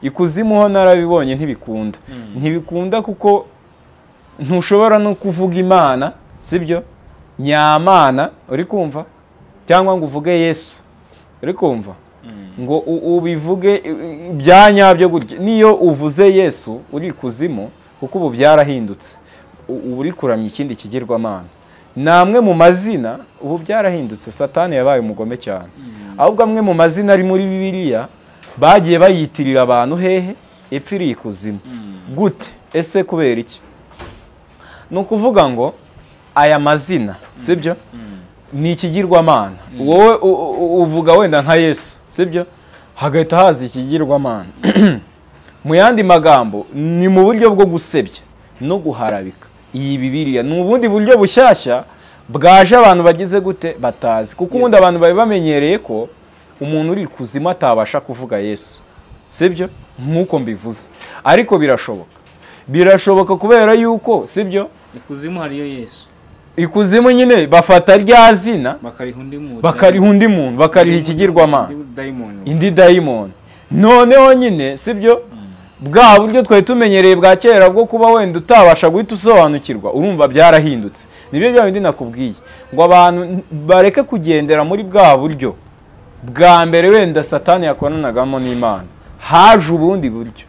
Ikuzimu ho narabibonye ntibikunda, ntibikunda kuko ntushobora no kuvuga Imana, sibyo, nyamana uri kumva, cyangwa ngo uvuge Yesu uri kumva. Ngo ubivuge bya nyabyo gutya. Niyo uvuze Yesu uri kuzimu, kuko ubu byarahindutse, uri kuramya ikindi kigirwamana. Namwe mu mazina ubu byarahindutse, Satani yabaye umugome cyane. Ahubwo amwe mu mazina ari muri Bibiliya bagiye bayitirira abantu hehe? Epfiriye ikuzimu. Gute? Ese kubera iki? Ni ukuvuga ngo aya mazina, sibyo? Ni ikigirwamana. Wowe uvuga wenda nka Yesu, sibyo? Hagahita haza ikigirwamana. Mu yandi magambo ni mu buryo bwo gusebya no guharabika iyi Bibiliya. Ni ubundi buryo bushyashya bwaje abantu bagize gute batazi, kuko ubundi abantu bari bamenyereye ko umuntu uri kuzimu atabasha kuvuga Yesu, sibyo? Nkuko mbivuze, ariko birashoboka. Birashoboka kubera yuko, sibyo, ikuzimu hariyo Yesu. Ikuzimu nyine bafata rya zina bakariha undi muntu, bakariha undi muntu, bakariha ikigirwamana, indi dayimoni. Noneho nyine, sibyo, bwa buryo twari tumenyereye bwa kera bwo kuba wenda utabasha guhita usobanukirwa, urumva byarahindutse. Nibyo bya bindi nakubwiye ngo abantu bareke kugendera muri bwa buryo bwa mbere wenda Satani yakonanagamo n'Imana. Haje ubundi buryo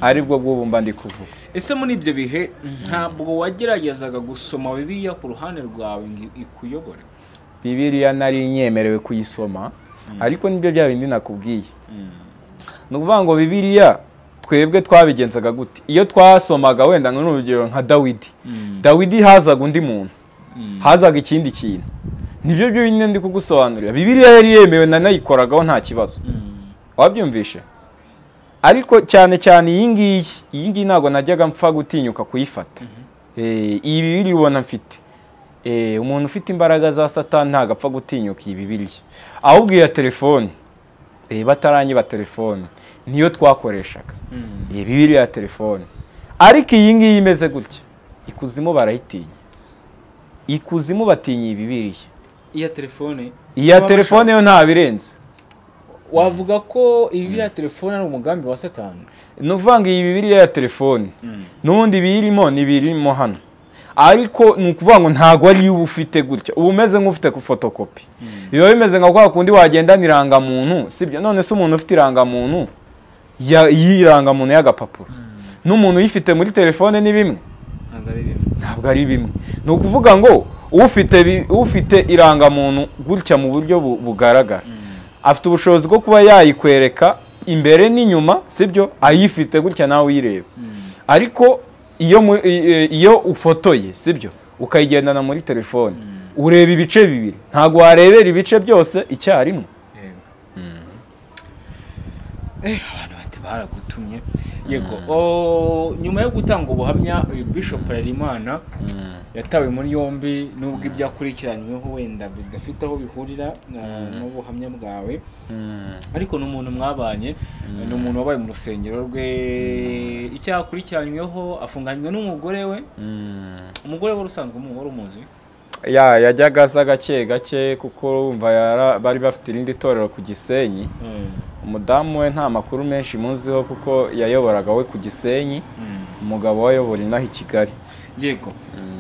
aribwo bw'ubumba ndi kuvuga. Ese muri ibyo bihe ntabwo wageragezaga gusoma Bibiliya ku ruhande rwawe ngo ikuyobore? Bibiliya nari nyemerewe kuyisoma, ariko nibyo bya bindi nakubwiye. Ni ukuvuga ngo Bibiliya twebwe twabigenzaga gute? Iyo twasomaga wenda nk'urugero nka Dawidi, Dawidi hazaga undi muntu, hazaga ikindi kintu. Nibyo byo nyine ndi kugusobanurira. Bibiliya yari yemewe nanayikoragaho nta kibazo. Wabyumvishe? Ariko cyane cyane iyi ngiyi ntabwo najyaga mpfa gutinyuka kuyifata. Iyi Bibiliya ubona mfite, umuntu ufite imbaraga za Satani ntabwo apfa gutinyuka iyi Bibiliya. Ahubwo iya telefone, bataranyiba telefone niyo twakoreshaga, iyi Bibiliya ya telefone. Ariko iyi ngiyi imeze gutya, ikuzimu barayitinya. Ikuzimu batinya iyi Bibiliya. Iya telefone, iya telefone yo nta birenze. Wavuga ko iyi Bibiliya ya telefone ari umugambi wa Satani? Ni ukuvuga ngo iyi Bibiliya ya telefone n'ubundi birimo ni birimo hano, ariko ni ukuvuga ngo ntabwo ari uba ufite gutya, uba umeze nk'ufite ku fotokopi. Biba bimeze nka kwa kundi wagendana irangamuntu, sibyo? None se umuntu ufite irangamuntu y'irangamuntu y'agapapuro n'umuntu uyifite muri telefone ni bimwe? Ntabwo ari bimwe. Ni ukuvuga ngo ufite irangamuntu gutya mu buryo bugaragara afite ubushobozi bwo kuba yayikwereka imbere n'inyuma, sibyo? Ayifite gutya nawe uyireba. Ariko iyo ufotoye, sibyo, ukayigendana muri telefone, ureba ibice bibiri, ntabwo warebera ibice byose icyarimwe. Abantu bati baragutumye. Yego, nyuma yo gutanga ubuhamya, uyu Bishop Harerimana yatawe muri yombi, nubwo ibyakurikiranyweho wenda bidafite aho bihurira n'ubuhamya bwawe, ariko ni umuntu mwabanye, ni umuntu wabaye mu rusengero rwe. Icyakurikiranyweho afunganywe n'umugore we. Umugore we usanzwe wari umuzi? Yajyaga aza gake gake, kuko urumva bari bafite irindi torero ku Gisenyi. Umudamu we nta makuru menshi muziho, kuko yayoboraga we ku Gisenyi, umugabo we ayobora inaha i Kigali. Yego,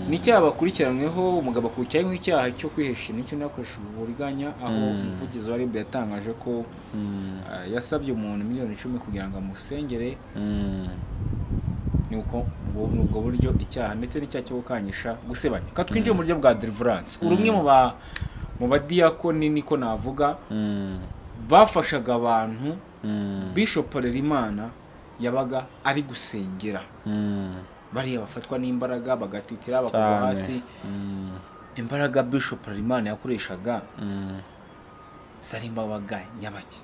n'icyaha bakurikiranyweho, umugabo akurikiranyweho icyaha cyo kwihesha n'icyo nakoresha uburiganya, aho umuvugizi wa RIB yatangaje ko yasabye umuntu 10,000,000 kugira ngo amusengere. Ni uko ubwo buryo icyaha ndetse n'icyaha cyo gukangisha gusebanya. Ka twinjiye mu buryo bwa deliverance. Uri umwe mu badiyakoni, niko navuga, bafashaga abantu Bishop Harerimana yabaga ari gusengera. Bariya bafatwa n'imbaraga bagatitira bakagwa hasi. Imbaraga Bishop Harerimana yakoreshaga zari imbaraga nyabaki?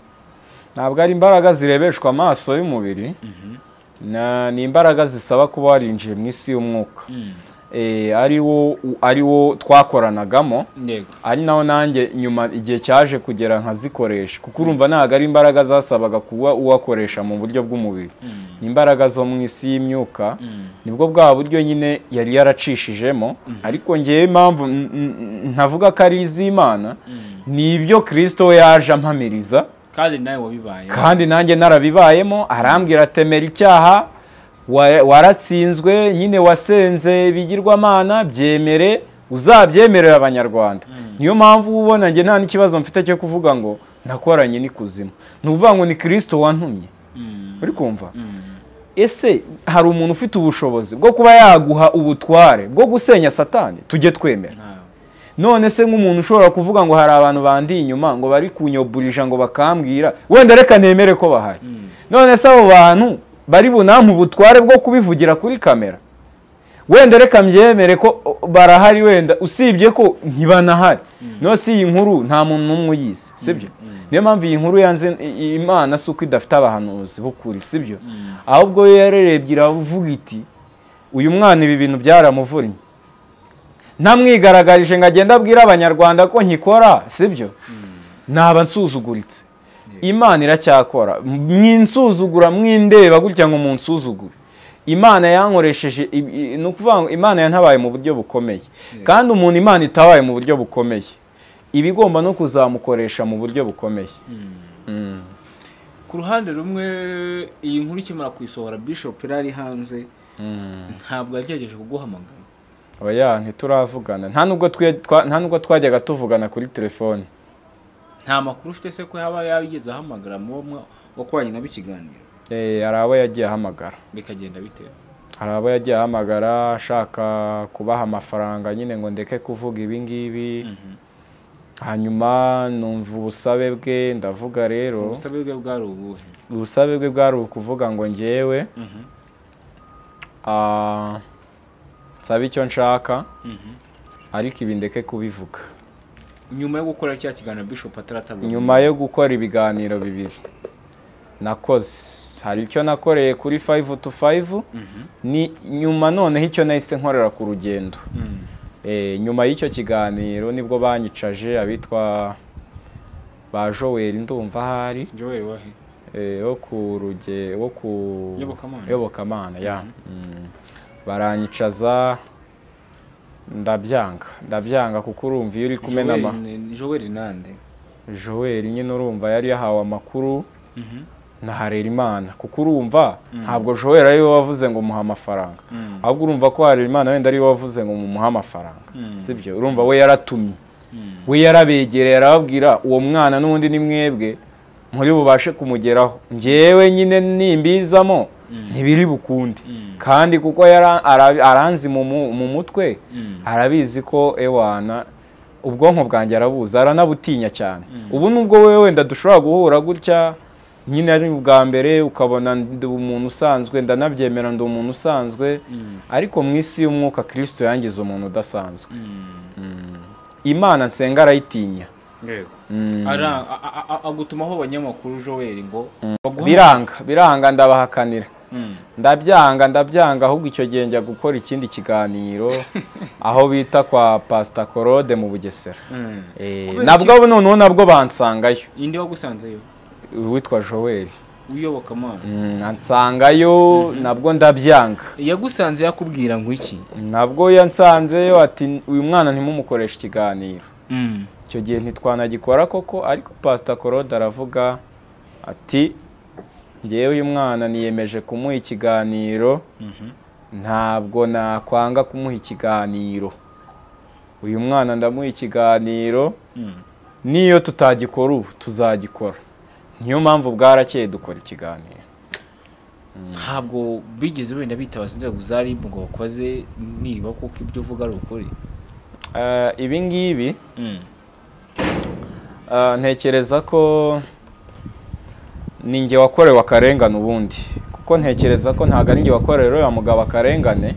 Ntabwo ari imbaraga zirebeshwa amaso y'umubiri, ni imbaraga zisaba kuba warinjiye mu isi y'umwuka. Ari wo twakoranagamo, ari naho nanjye nyuma igihe cyaje kugera nkazikoresha, kuko urumva ntabwo ari imbaraga zasabaga kuba uwakoresha mu buryo bw'umubiri, ni imbaraga zo mu isi y'imyuka. Nibwo bwa buryo nyine yari yaracishijemo. Ariko ngewe impamvu ntavuga ko ari iz'Imana, ni ibyo Kristo we yaje ampamiriza, kandi nawe wabibayemo, kandi nanjye narabibayemo. Arambwira atemera icyaha, waratsinzwe nyine, wasenze ibigirwamana, byemere, uzabyemerera abanyarwanda. Niyo mpamvu ubona njye nta n'ikibazo mfite cyo kuvuga ngo Nakoranye n'ikuzimu. Ni ukuvuga ngo ni Kristo wantumye. Uri kumva? Ese hari umuntu ufite ubushobozi bwo kuba yaguha ubutware bwo gusenya Satani? Tujye twemera. None se nk'umuntu ushobora kuvuga ngo hari abantu bandi inyuma ngo bari kunyoburija ngo bakambwira, wenda reka nemere ko bahari. None se abo bantu bari bunampa ubutware bwo kubivugira kuri kamera? Wenda reka mbyemere ko barahari, wenda usibye ko ntibanahari. No si iyi nkuru nta muntu n'umwe uyizi, sibyo? Niyo mpamvu iyi nkuru yanze Imana si uko idafite abahanuzi b'ukuri, sibyo? Ahubwo yo yarerebye iravuga iti uyu mwana ibi bintu byaramuvunnye, ntamwigaragarije ngo agende abwire abanyarwanda ko nkikora, sibyo? Naba nsuzuguritse. Imana iracyakora. Mwinsuzugura, mwindeba gutya ngo munsuzugure. Imana yankoresheje, ni ukuvuga ngo Imana yantabaye mu buryo bukomeye. Kandi umuntu Imana itabaye mu buryo bukomeye, iba igomba no kuzamukoresha mu buryo bukomeye. Ku ruhande rumwe iyi nkuru ikimara kuyisohora Bishop yari hanze, ntabwo yagerageje kuguhamagara? Oya, ntituravugana. Nta nubwo twajyaga tuvugana kuri telefone. Nta makuru ufite se ko yaba yabigeze ahamagara mu wakoranye nabo ikiganiro? Hari abo yagiye ahamagara. Bikagenda bite? Hari abo yagiye ahamagara ashaka kubaha amafaranga nyine ngo ndeke kuvuga ibi ngibi. Hanyuma numva ubusabe bwe, ndavuga rero. Ubusabe bwe bwari ubuhe? Ubusabe bwe bwari ukuvuga ngo njyewe nsabe icyo nshaka, ariko ibi ndeke kubivuga. Nyuma yo gukora cya kiganiro Bishop ataratabwa? Nyuma yo gukora ibiganiro bibiri nakoze, hari icyo nakoreye kuri 5 to 5, ni nyuma noneho icyo nahise nkorera ku rugendo. Nyuma y'icyo kiganiro nibwo banyicaje abitwa ba Joel, ndumva ahari Joel wahe? Wo ku ruge wo ku Yobokamana ya. Baranyicaza ndabyanga kuko urumva iyo uri kumena ama Joel nande? Joel nyine urumva yari yahawe amakuru na Harerimana, kuko urumva ntabwo Joel ari we wavuze ngo muha amafaranga, ahubwo urumva ko Harerimana wenda ari we wavuze ngo mumuha amafaranga, sibyo? Urumva we yaratumye, we yarabegereye arababwira uwo mwana n'undi ni mwebwe muri bubashe kumugeraho, njyewe nyine nimbizamo ntibiri bukunde. Kandi kuko aranzi mu mutwe, arabizi ko ewana ubwonko bwanjye arabuza, aranabutinya cyane. Ubu nubwo wewe wenda dushobora guhura gutya nyine ari ubwa mbere ukabona ndi umuntu usanzwe, ndanabyemera ndi umuntu usanzwe, ariko mu isi y'umwuka Kristo yangize umuntu udasanzwe. Imana nsenga arayitinya. Yego. Agutumaho abanyamakuru Joel ngo biranga ndabahakanira. Ndabyanga ahubwo icyo gihe njya gukora ikindi kiganiro aho bita kwa Pastor Korode mu Bugesera. Nabwo noneho nabwo bansangayo. Inde wagusanzeyo? Witwa Joel Uyobokamana. Ansangayo nabwo ndabyanga. Yagusanze yakubwira ngo iki? Nabwo yansanzeyo ati uyu mwana ntimumukoresha ikiganiro. Icyo gihe ntitwanagikora koko, ariko Pastor Korode aravuga ati ngewe uyu mwana niyemeje kumuha ikiganiro, ntabwo nakwanga kumuha ikiganiro. Uyu mwana ndamuha ikiganiro, niyo tutagikora ubu tuzagikora. Niyo mpamvu bwarakeye dukora ikiganiro. Ntabwo bigeze wenda bitabaza inzego za RIB ngo bakoze niba kuko ibyo uvuga ari ukuri? Ibi ngibi ntekereza ko ni njye wakorewe akarengane ubundi, kuko ntekereza ko ntabwo ari njye wakorewe uriya mugabo akarengane,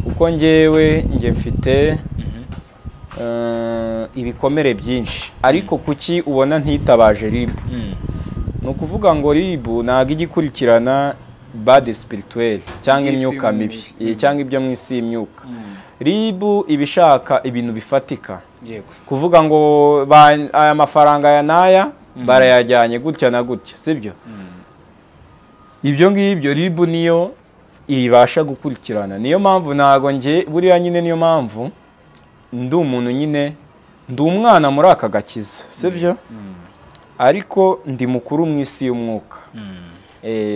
kuko njyewe njye mfite ibikomere byinshi. Ariko kuki ubona ntitabaje RIB? Ni ukuvuga ngo RIB ntabwo ijya ikurikirana bad spirituel cyangwa imyuka mibi cyangwa ibyo mu isi y'imyuka. RIB iba ishaka ibintu bifatika. Kuvuga ngo aya mafaranga aya n'aya barayajyanye gutya na gutya, sibyo? Ibyo ngibyo RIB niyo ibasha gukurikirana. Niyo mpamvu ntago nge buriya nyine, niyo mpamvu ndi umuntu nyine, ndi umwana muri aka gakiza, sibyo? Ariko ndi mukuru mu isi y'umwuka.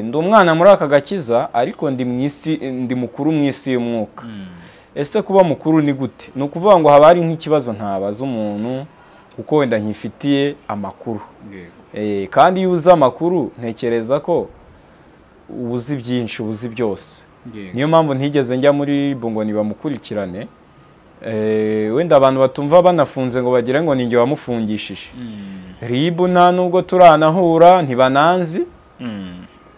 Ndi umwana muri aka gakiza, ariko ndi mu isi, ndi mukuru mu isi y'umwuka. Ese kuba mukuru ni gute? Ni ukuvuga ngo haba hari nk'ikibazo ntabaza umuntu kuko wenda nkifitiye amakuru. Kandi iyo uzi amakuru ntekereza ko uzi byinshi, uzi byose. Niyo mpamvu ntigeze njya muri RIB ngo nibamukurikirane. Wenda abantu batumva banafunze ngo bagire ngo ninjye wamufungishije. RIB nta nubwo turanahura, ntibananzi.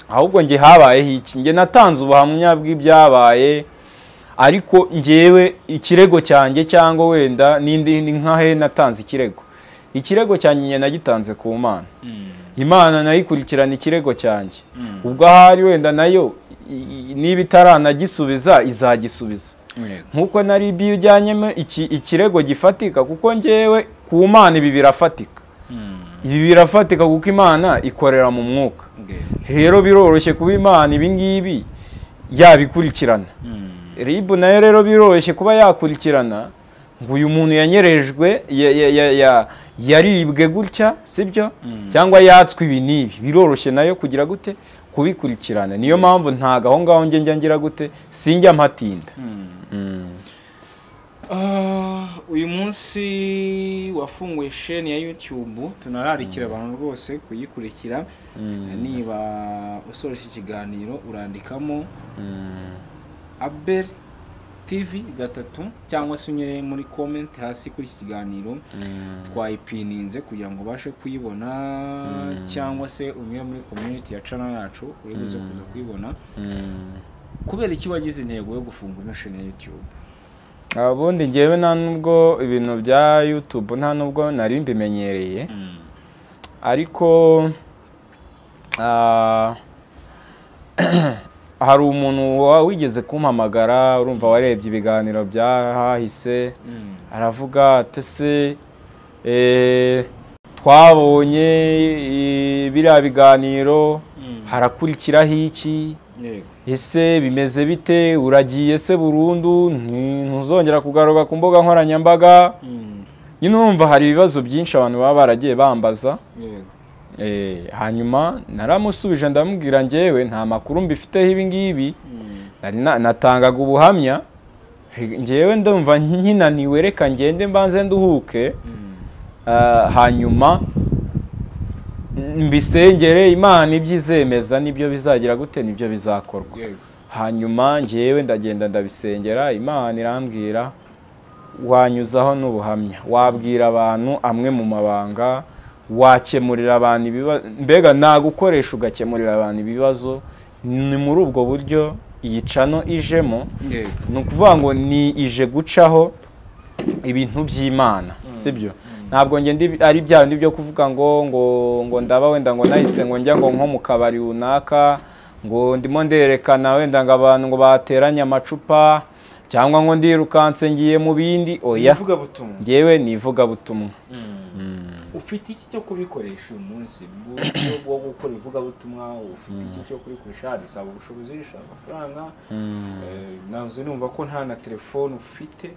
Ahubwo njye habayeho iki, njye natanze ubuhamya bw'ibyabaye, ariko njyewe ikirego cyanjye cyangwa wenda n'indi nkahe natanze ikirego. Ikirego cyanjye nagitanze ku Mana. Imana nayikurikirana ikirego cyanjye. Ubwo ahari wenda nayo niba itaranagisubiza izagisubiza. Nkuko na RIB ujyanyemo ikirego gifatika, kuko njyewe ku Mana ibi birafatika. Ibi birafatika kuko Imana ikorera mu mwuka. Rero biroroshye kuba Imana ibi ngibi yabikurikirana. RIB nayo rero biroroshye kuba yakurikirana ngo uyu muntu yanyerejwe, yaribwe gutya, sibyo? Cyangwa yatswe ibi n'ibi. Biroroshye nayo kugira gute kubikurikirana. Niyo mpamvu ntago aho ngaho njye ngira gute, sinjya mpatinda. Uyu munsi wafunguye chaîne ya YouTube, tunararikira abantu rwose kuyikurikira. Niba usoje ikiganiro urandikamo Abel TV 3 cyangwa se unyere muri comment hasi kuri iki kiganiro, twayipininze kugira ngo ubashe kuyibona, cyangwa se unyere muri community ya channel yacu uri buze kuza kuyibona. Kubera iki wagize intego yo gufungura chaîne ya YouTube? Ubundi njyewe nta nubwo ibintu bya YouTube nta nubwo nari mbimenyereye, ariko hari umuntu wigeze kumpamagara, urumva warebye ibiganiro byahahise, aravuga ati se twabonye biriya biganiro, harakurikiraho iki? Ese bimeze bite? Uragiye se burundu, ntuzongera kugaruka ku mbuga nkoranyambaga? Nyine urumva hari ibibazo byinshi abantu baba baragiye bambaza. Hanyuma naramusubije ndamubwira njyewe nta makuru mbifiteho ibi ngibi, natangaga ubuhamya, njyewe ndumva nkinaniwe, reka ngende mbanze nduhuke, hanyuma mbisengere Imana ibyizemeza nibyo bizagira gute, nibyo bizakorwa. Hanyuma njyewe ndagenda ndabisengera, Imana irambwira wanyuzaho n'ubuhamya, wabwira abantu amwe mu mabanga, wakemurira abantu ibibazo, mbega nagukoresha ugakemurira abantu ibibazo. Ni muri ubwo buryo iyi channel ijemo. Ni ukuvuga ngo ni ije gucaho ibintu by'Imana, sibyo? Ntabwo nge ndi ari bya bindi byo kuvuga ngo ngo ngo ndaba wenda ngo nahise ngo njya ngo nko mu kabari runaka ngo ndimo nderekana wenda ngo abantu ngo bateranye amacupa, cyangwa ngo ndirukanse ngiye mu bindi. Oya, ngewe ni ivugabutumwa. Ufite iki cyo kubikoresha uyu munsi buryo bwo gukora ivugabutumwa? Ufite iki cyo kurikoresha? Risaba ubushobozi, risaba amafaranga. Navuze numva ko nta na telefone ufite,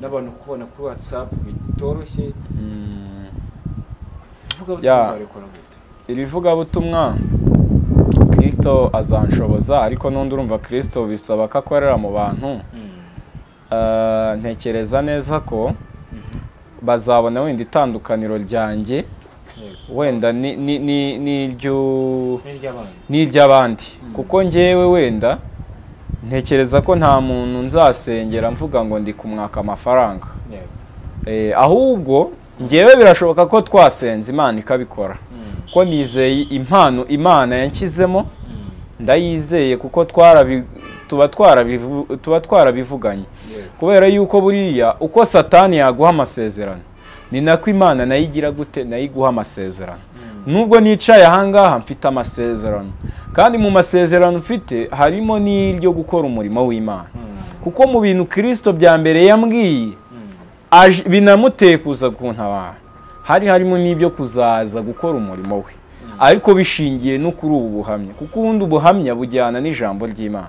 n'abantu kubona kuri WhatsApp bitoroshye. Ivugabutumwa uzarikora gute? Iri vugabutumwa Kristo azanshoboza, ariko n'undi urumva Kristo bisaba ko akorera mu bantu. Ntekereza neza ko bazabona wenda itandukaniro ryanjye wenda n'iry'abandi, kuko njyewe wenda ntekereza ko nta muntu nzasengera mvuga ngo ndi kumwaka amafaranga. Ahubwo njyewe birashoboka ko twasenze Imana ikabikora, ko nizeye impano Imana yanshyizemo, ndayizeye kuko tuba twarabivuganye. Kubera yuko buriya uko Satani yaguha amasezerano ni nako Imana nayigira gute, nayiguha amasezerano. Nubwo nicaye ahangaha mfite amasezerano, kandi mu masezerano mfite harimo n'iryo gukora umurimo w'Imana. Kuko mu bintu Kristo bya mbere yambwiye binamuteye kuza kuntabara, hari harimo n'ibyo kuzaza gukora umurimo we, ariko bishingiye no kuri ubu buhamya, kuko ubundi ubuhamya bujyana n'ijambo ry'Imana.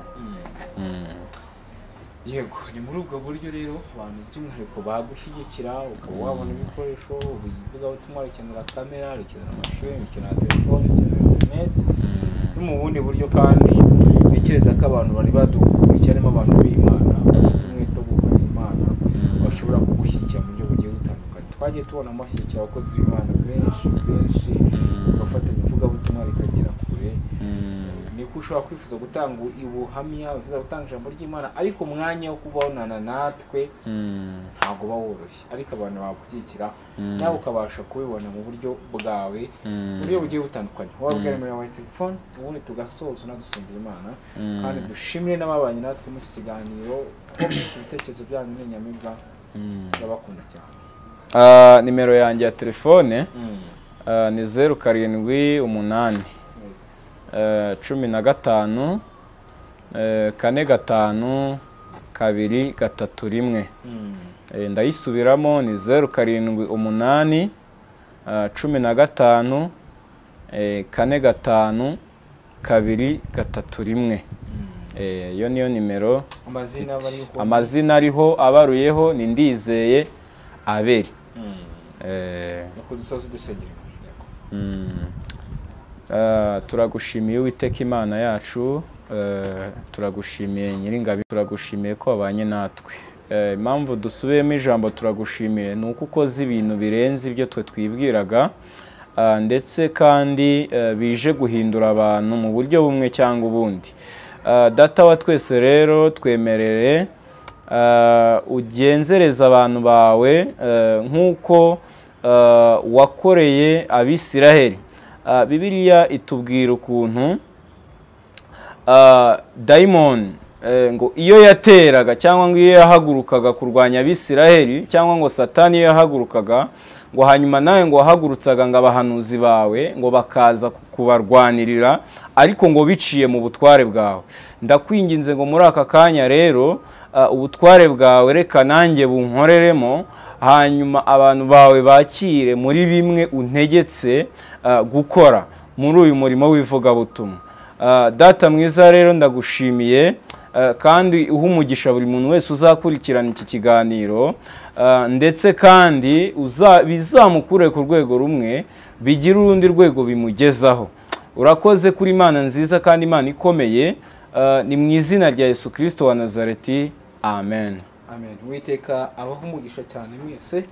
Yego, ni muri ubwo buryo rero abantu by'umwihariko bagushyigikira, ukaba wabona ibikoresho ubivugabutumwa, rikenera kamera, rikenera mashini, rikenera telefone, rikenera internet, no mu bundi buryo. Kandi ntekereza ko abantu bari badukurikiye harimo abantu b'Imana bafite umwete wo gukorera Imana, bashobora kugushyigikira mu buryo bugiye butandukanye. Twagiye tubona amashyigikira abakozi b'Imana benshi benshi, bafatanya ivugabutumwa rikagera kure. Niko ushobora kwifuza gutanga ubuhamya, wifuza gutanga ijambo ry'Imana, ariko umwanya wo kubonana natwe ntabwo uba woroshye, ariko abantu bagushyigikira nawe ukabasha kubibona mu buryo bwawe, mu buryo bugiye butandukanye. Wabwira nimero yawe ya telefone, ubundi tugasoza unadusengera Imana, kandi dushimire n'ababanye natwe muri iki kiganiro. Ibitekerezo byanyu ni inyamibwa, ndabakunda cyane. Nimero yanjye ya telefone ni 078 15 45 2 3 1. Ndayisubiramo ni 078 15 45 2 3 1. Iyo niyo nimero. Amazina ariho abaruyeho ni Ndizeye Abeli. Turagushimiye Uwiteka Imana yacu, turagushimiye Nyiringabo, turagushimiye ko wabanye natwe. Impamvu dusubiyemo ijambo turagushimiye ni uko ukoze ibintu birenze ibyo twe twibwiraga, ndetse kandi bije guhindura abantu mu buryo bumwe cyangwa ubundi. Data wa twese rero twemerere ugenzereza abantu bawe nk'uko wakoreye Abisiraheli. Bibiliya itubwira ukuntu dayimoni ngo iyo yateraga cyangwa ngo iyo yahagurukaga kurwanya Abisiraheli, cyangwa ngo Satani iyo yahagurukaga, ngo hanyuma nawe ngo wahagurutsaga ngo abahanuzi bawe ngo bakaza kubarwanirira, ariko ngo biciye mu butware bwawe. Ndakwinginze ngo muri aka kanya rero ubutware bwawe reka nanjye bunkoreremo, hanyuma abantu bawe bakire muri bimwe untegetse gukora muri uyu murimo w'ivugabutumwa. Data mwiza rero ndagushimiye, kandi uha umugisha buri muntu wese uzakurikirana iki kiganiro, ndetse kandi bizamukure ku rwego rumwe bigira urundi rwego bimugezaho. Urakoze kuri Imana nziza kandi Imana ikomeye. Ni mu izina rya Yesu Kristo wa Nazareti, amen. Amen. Uwiteka abahe umugisha cyane mwese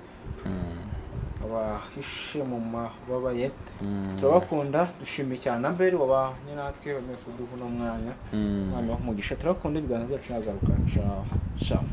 abahishe mu mababa ye. Turabakunda, dushimiye cyane Abeli wabanye natwe bamwe kuduha uno mwanya. Imana ibahe umugisha, turabakunda, ibiganiro byacu nagaruka. Ciao ciao.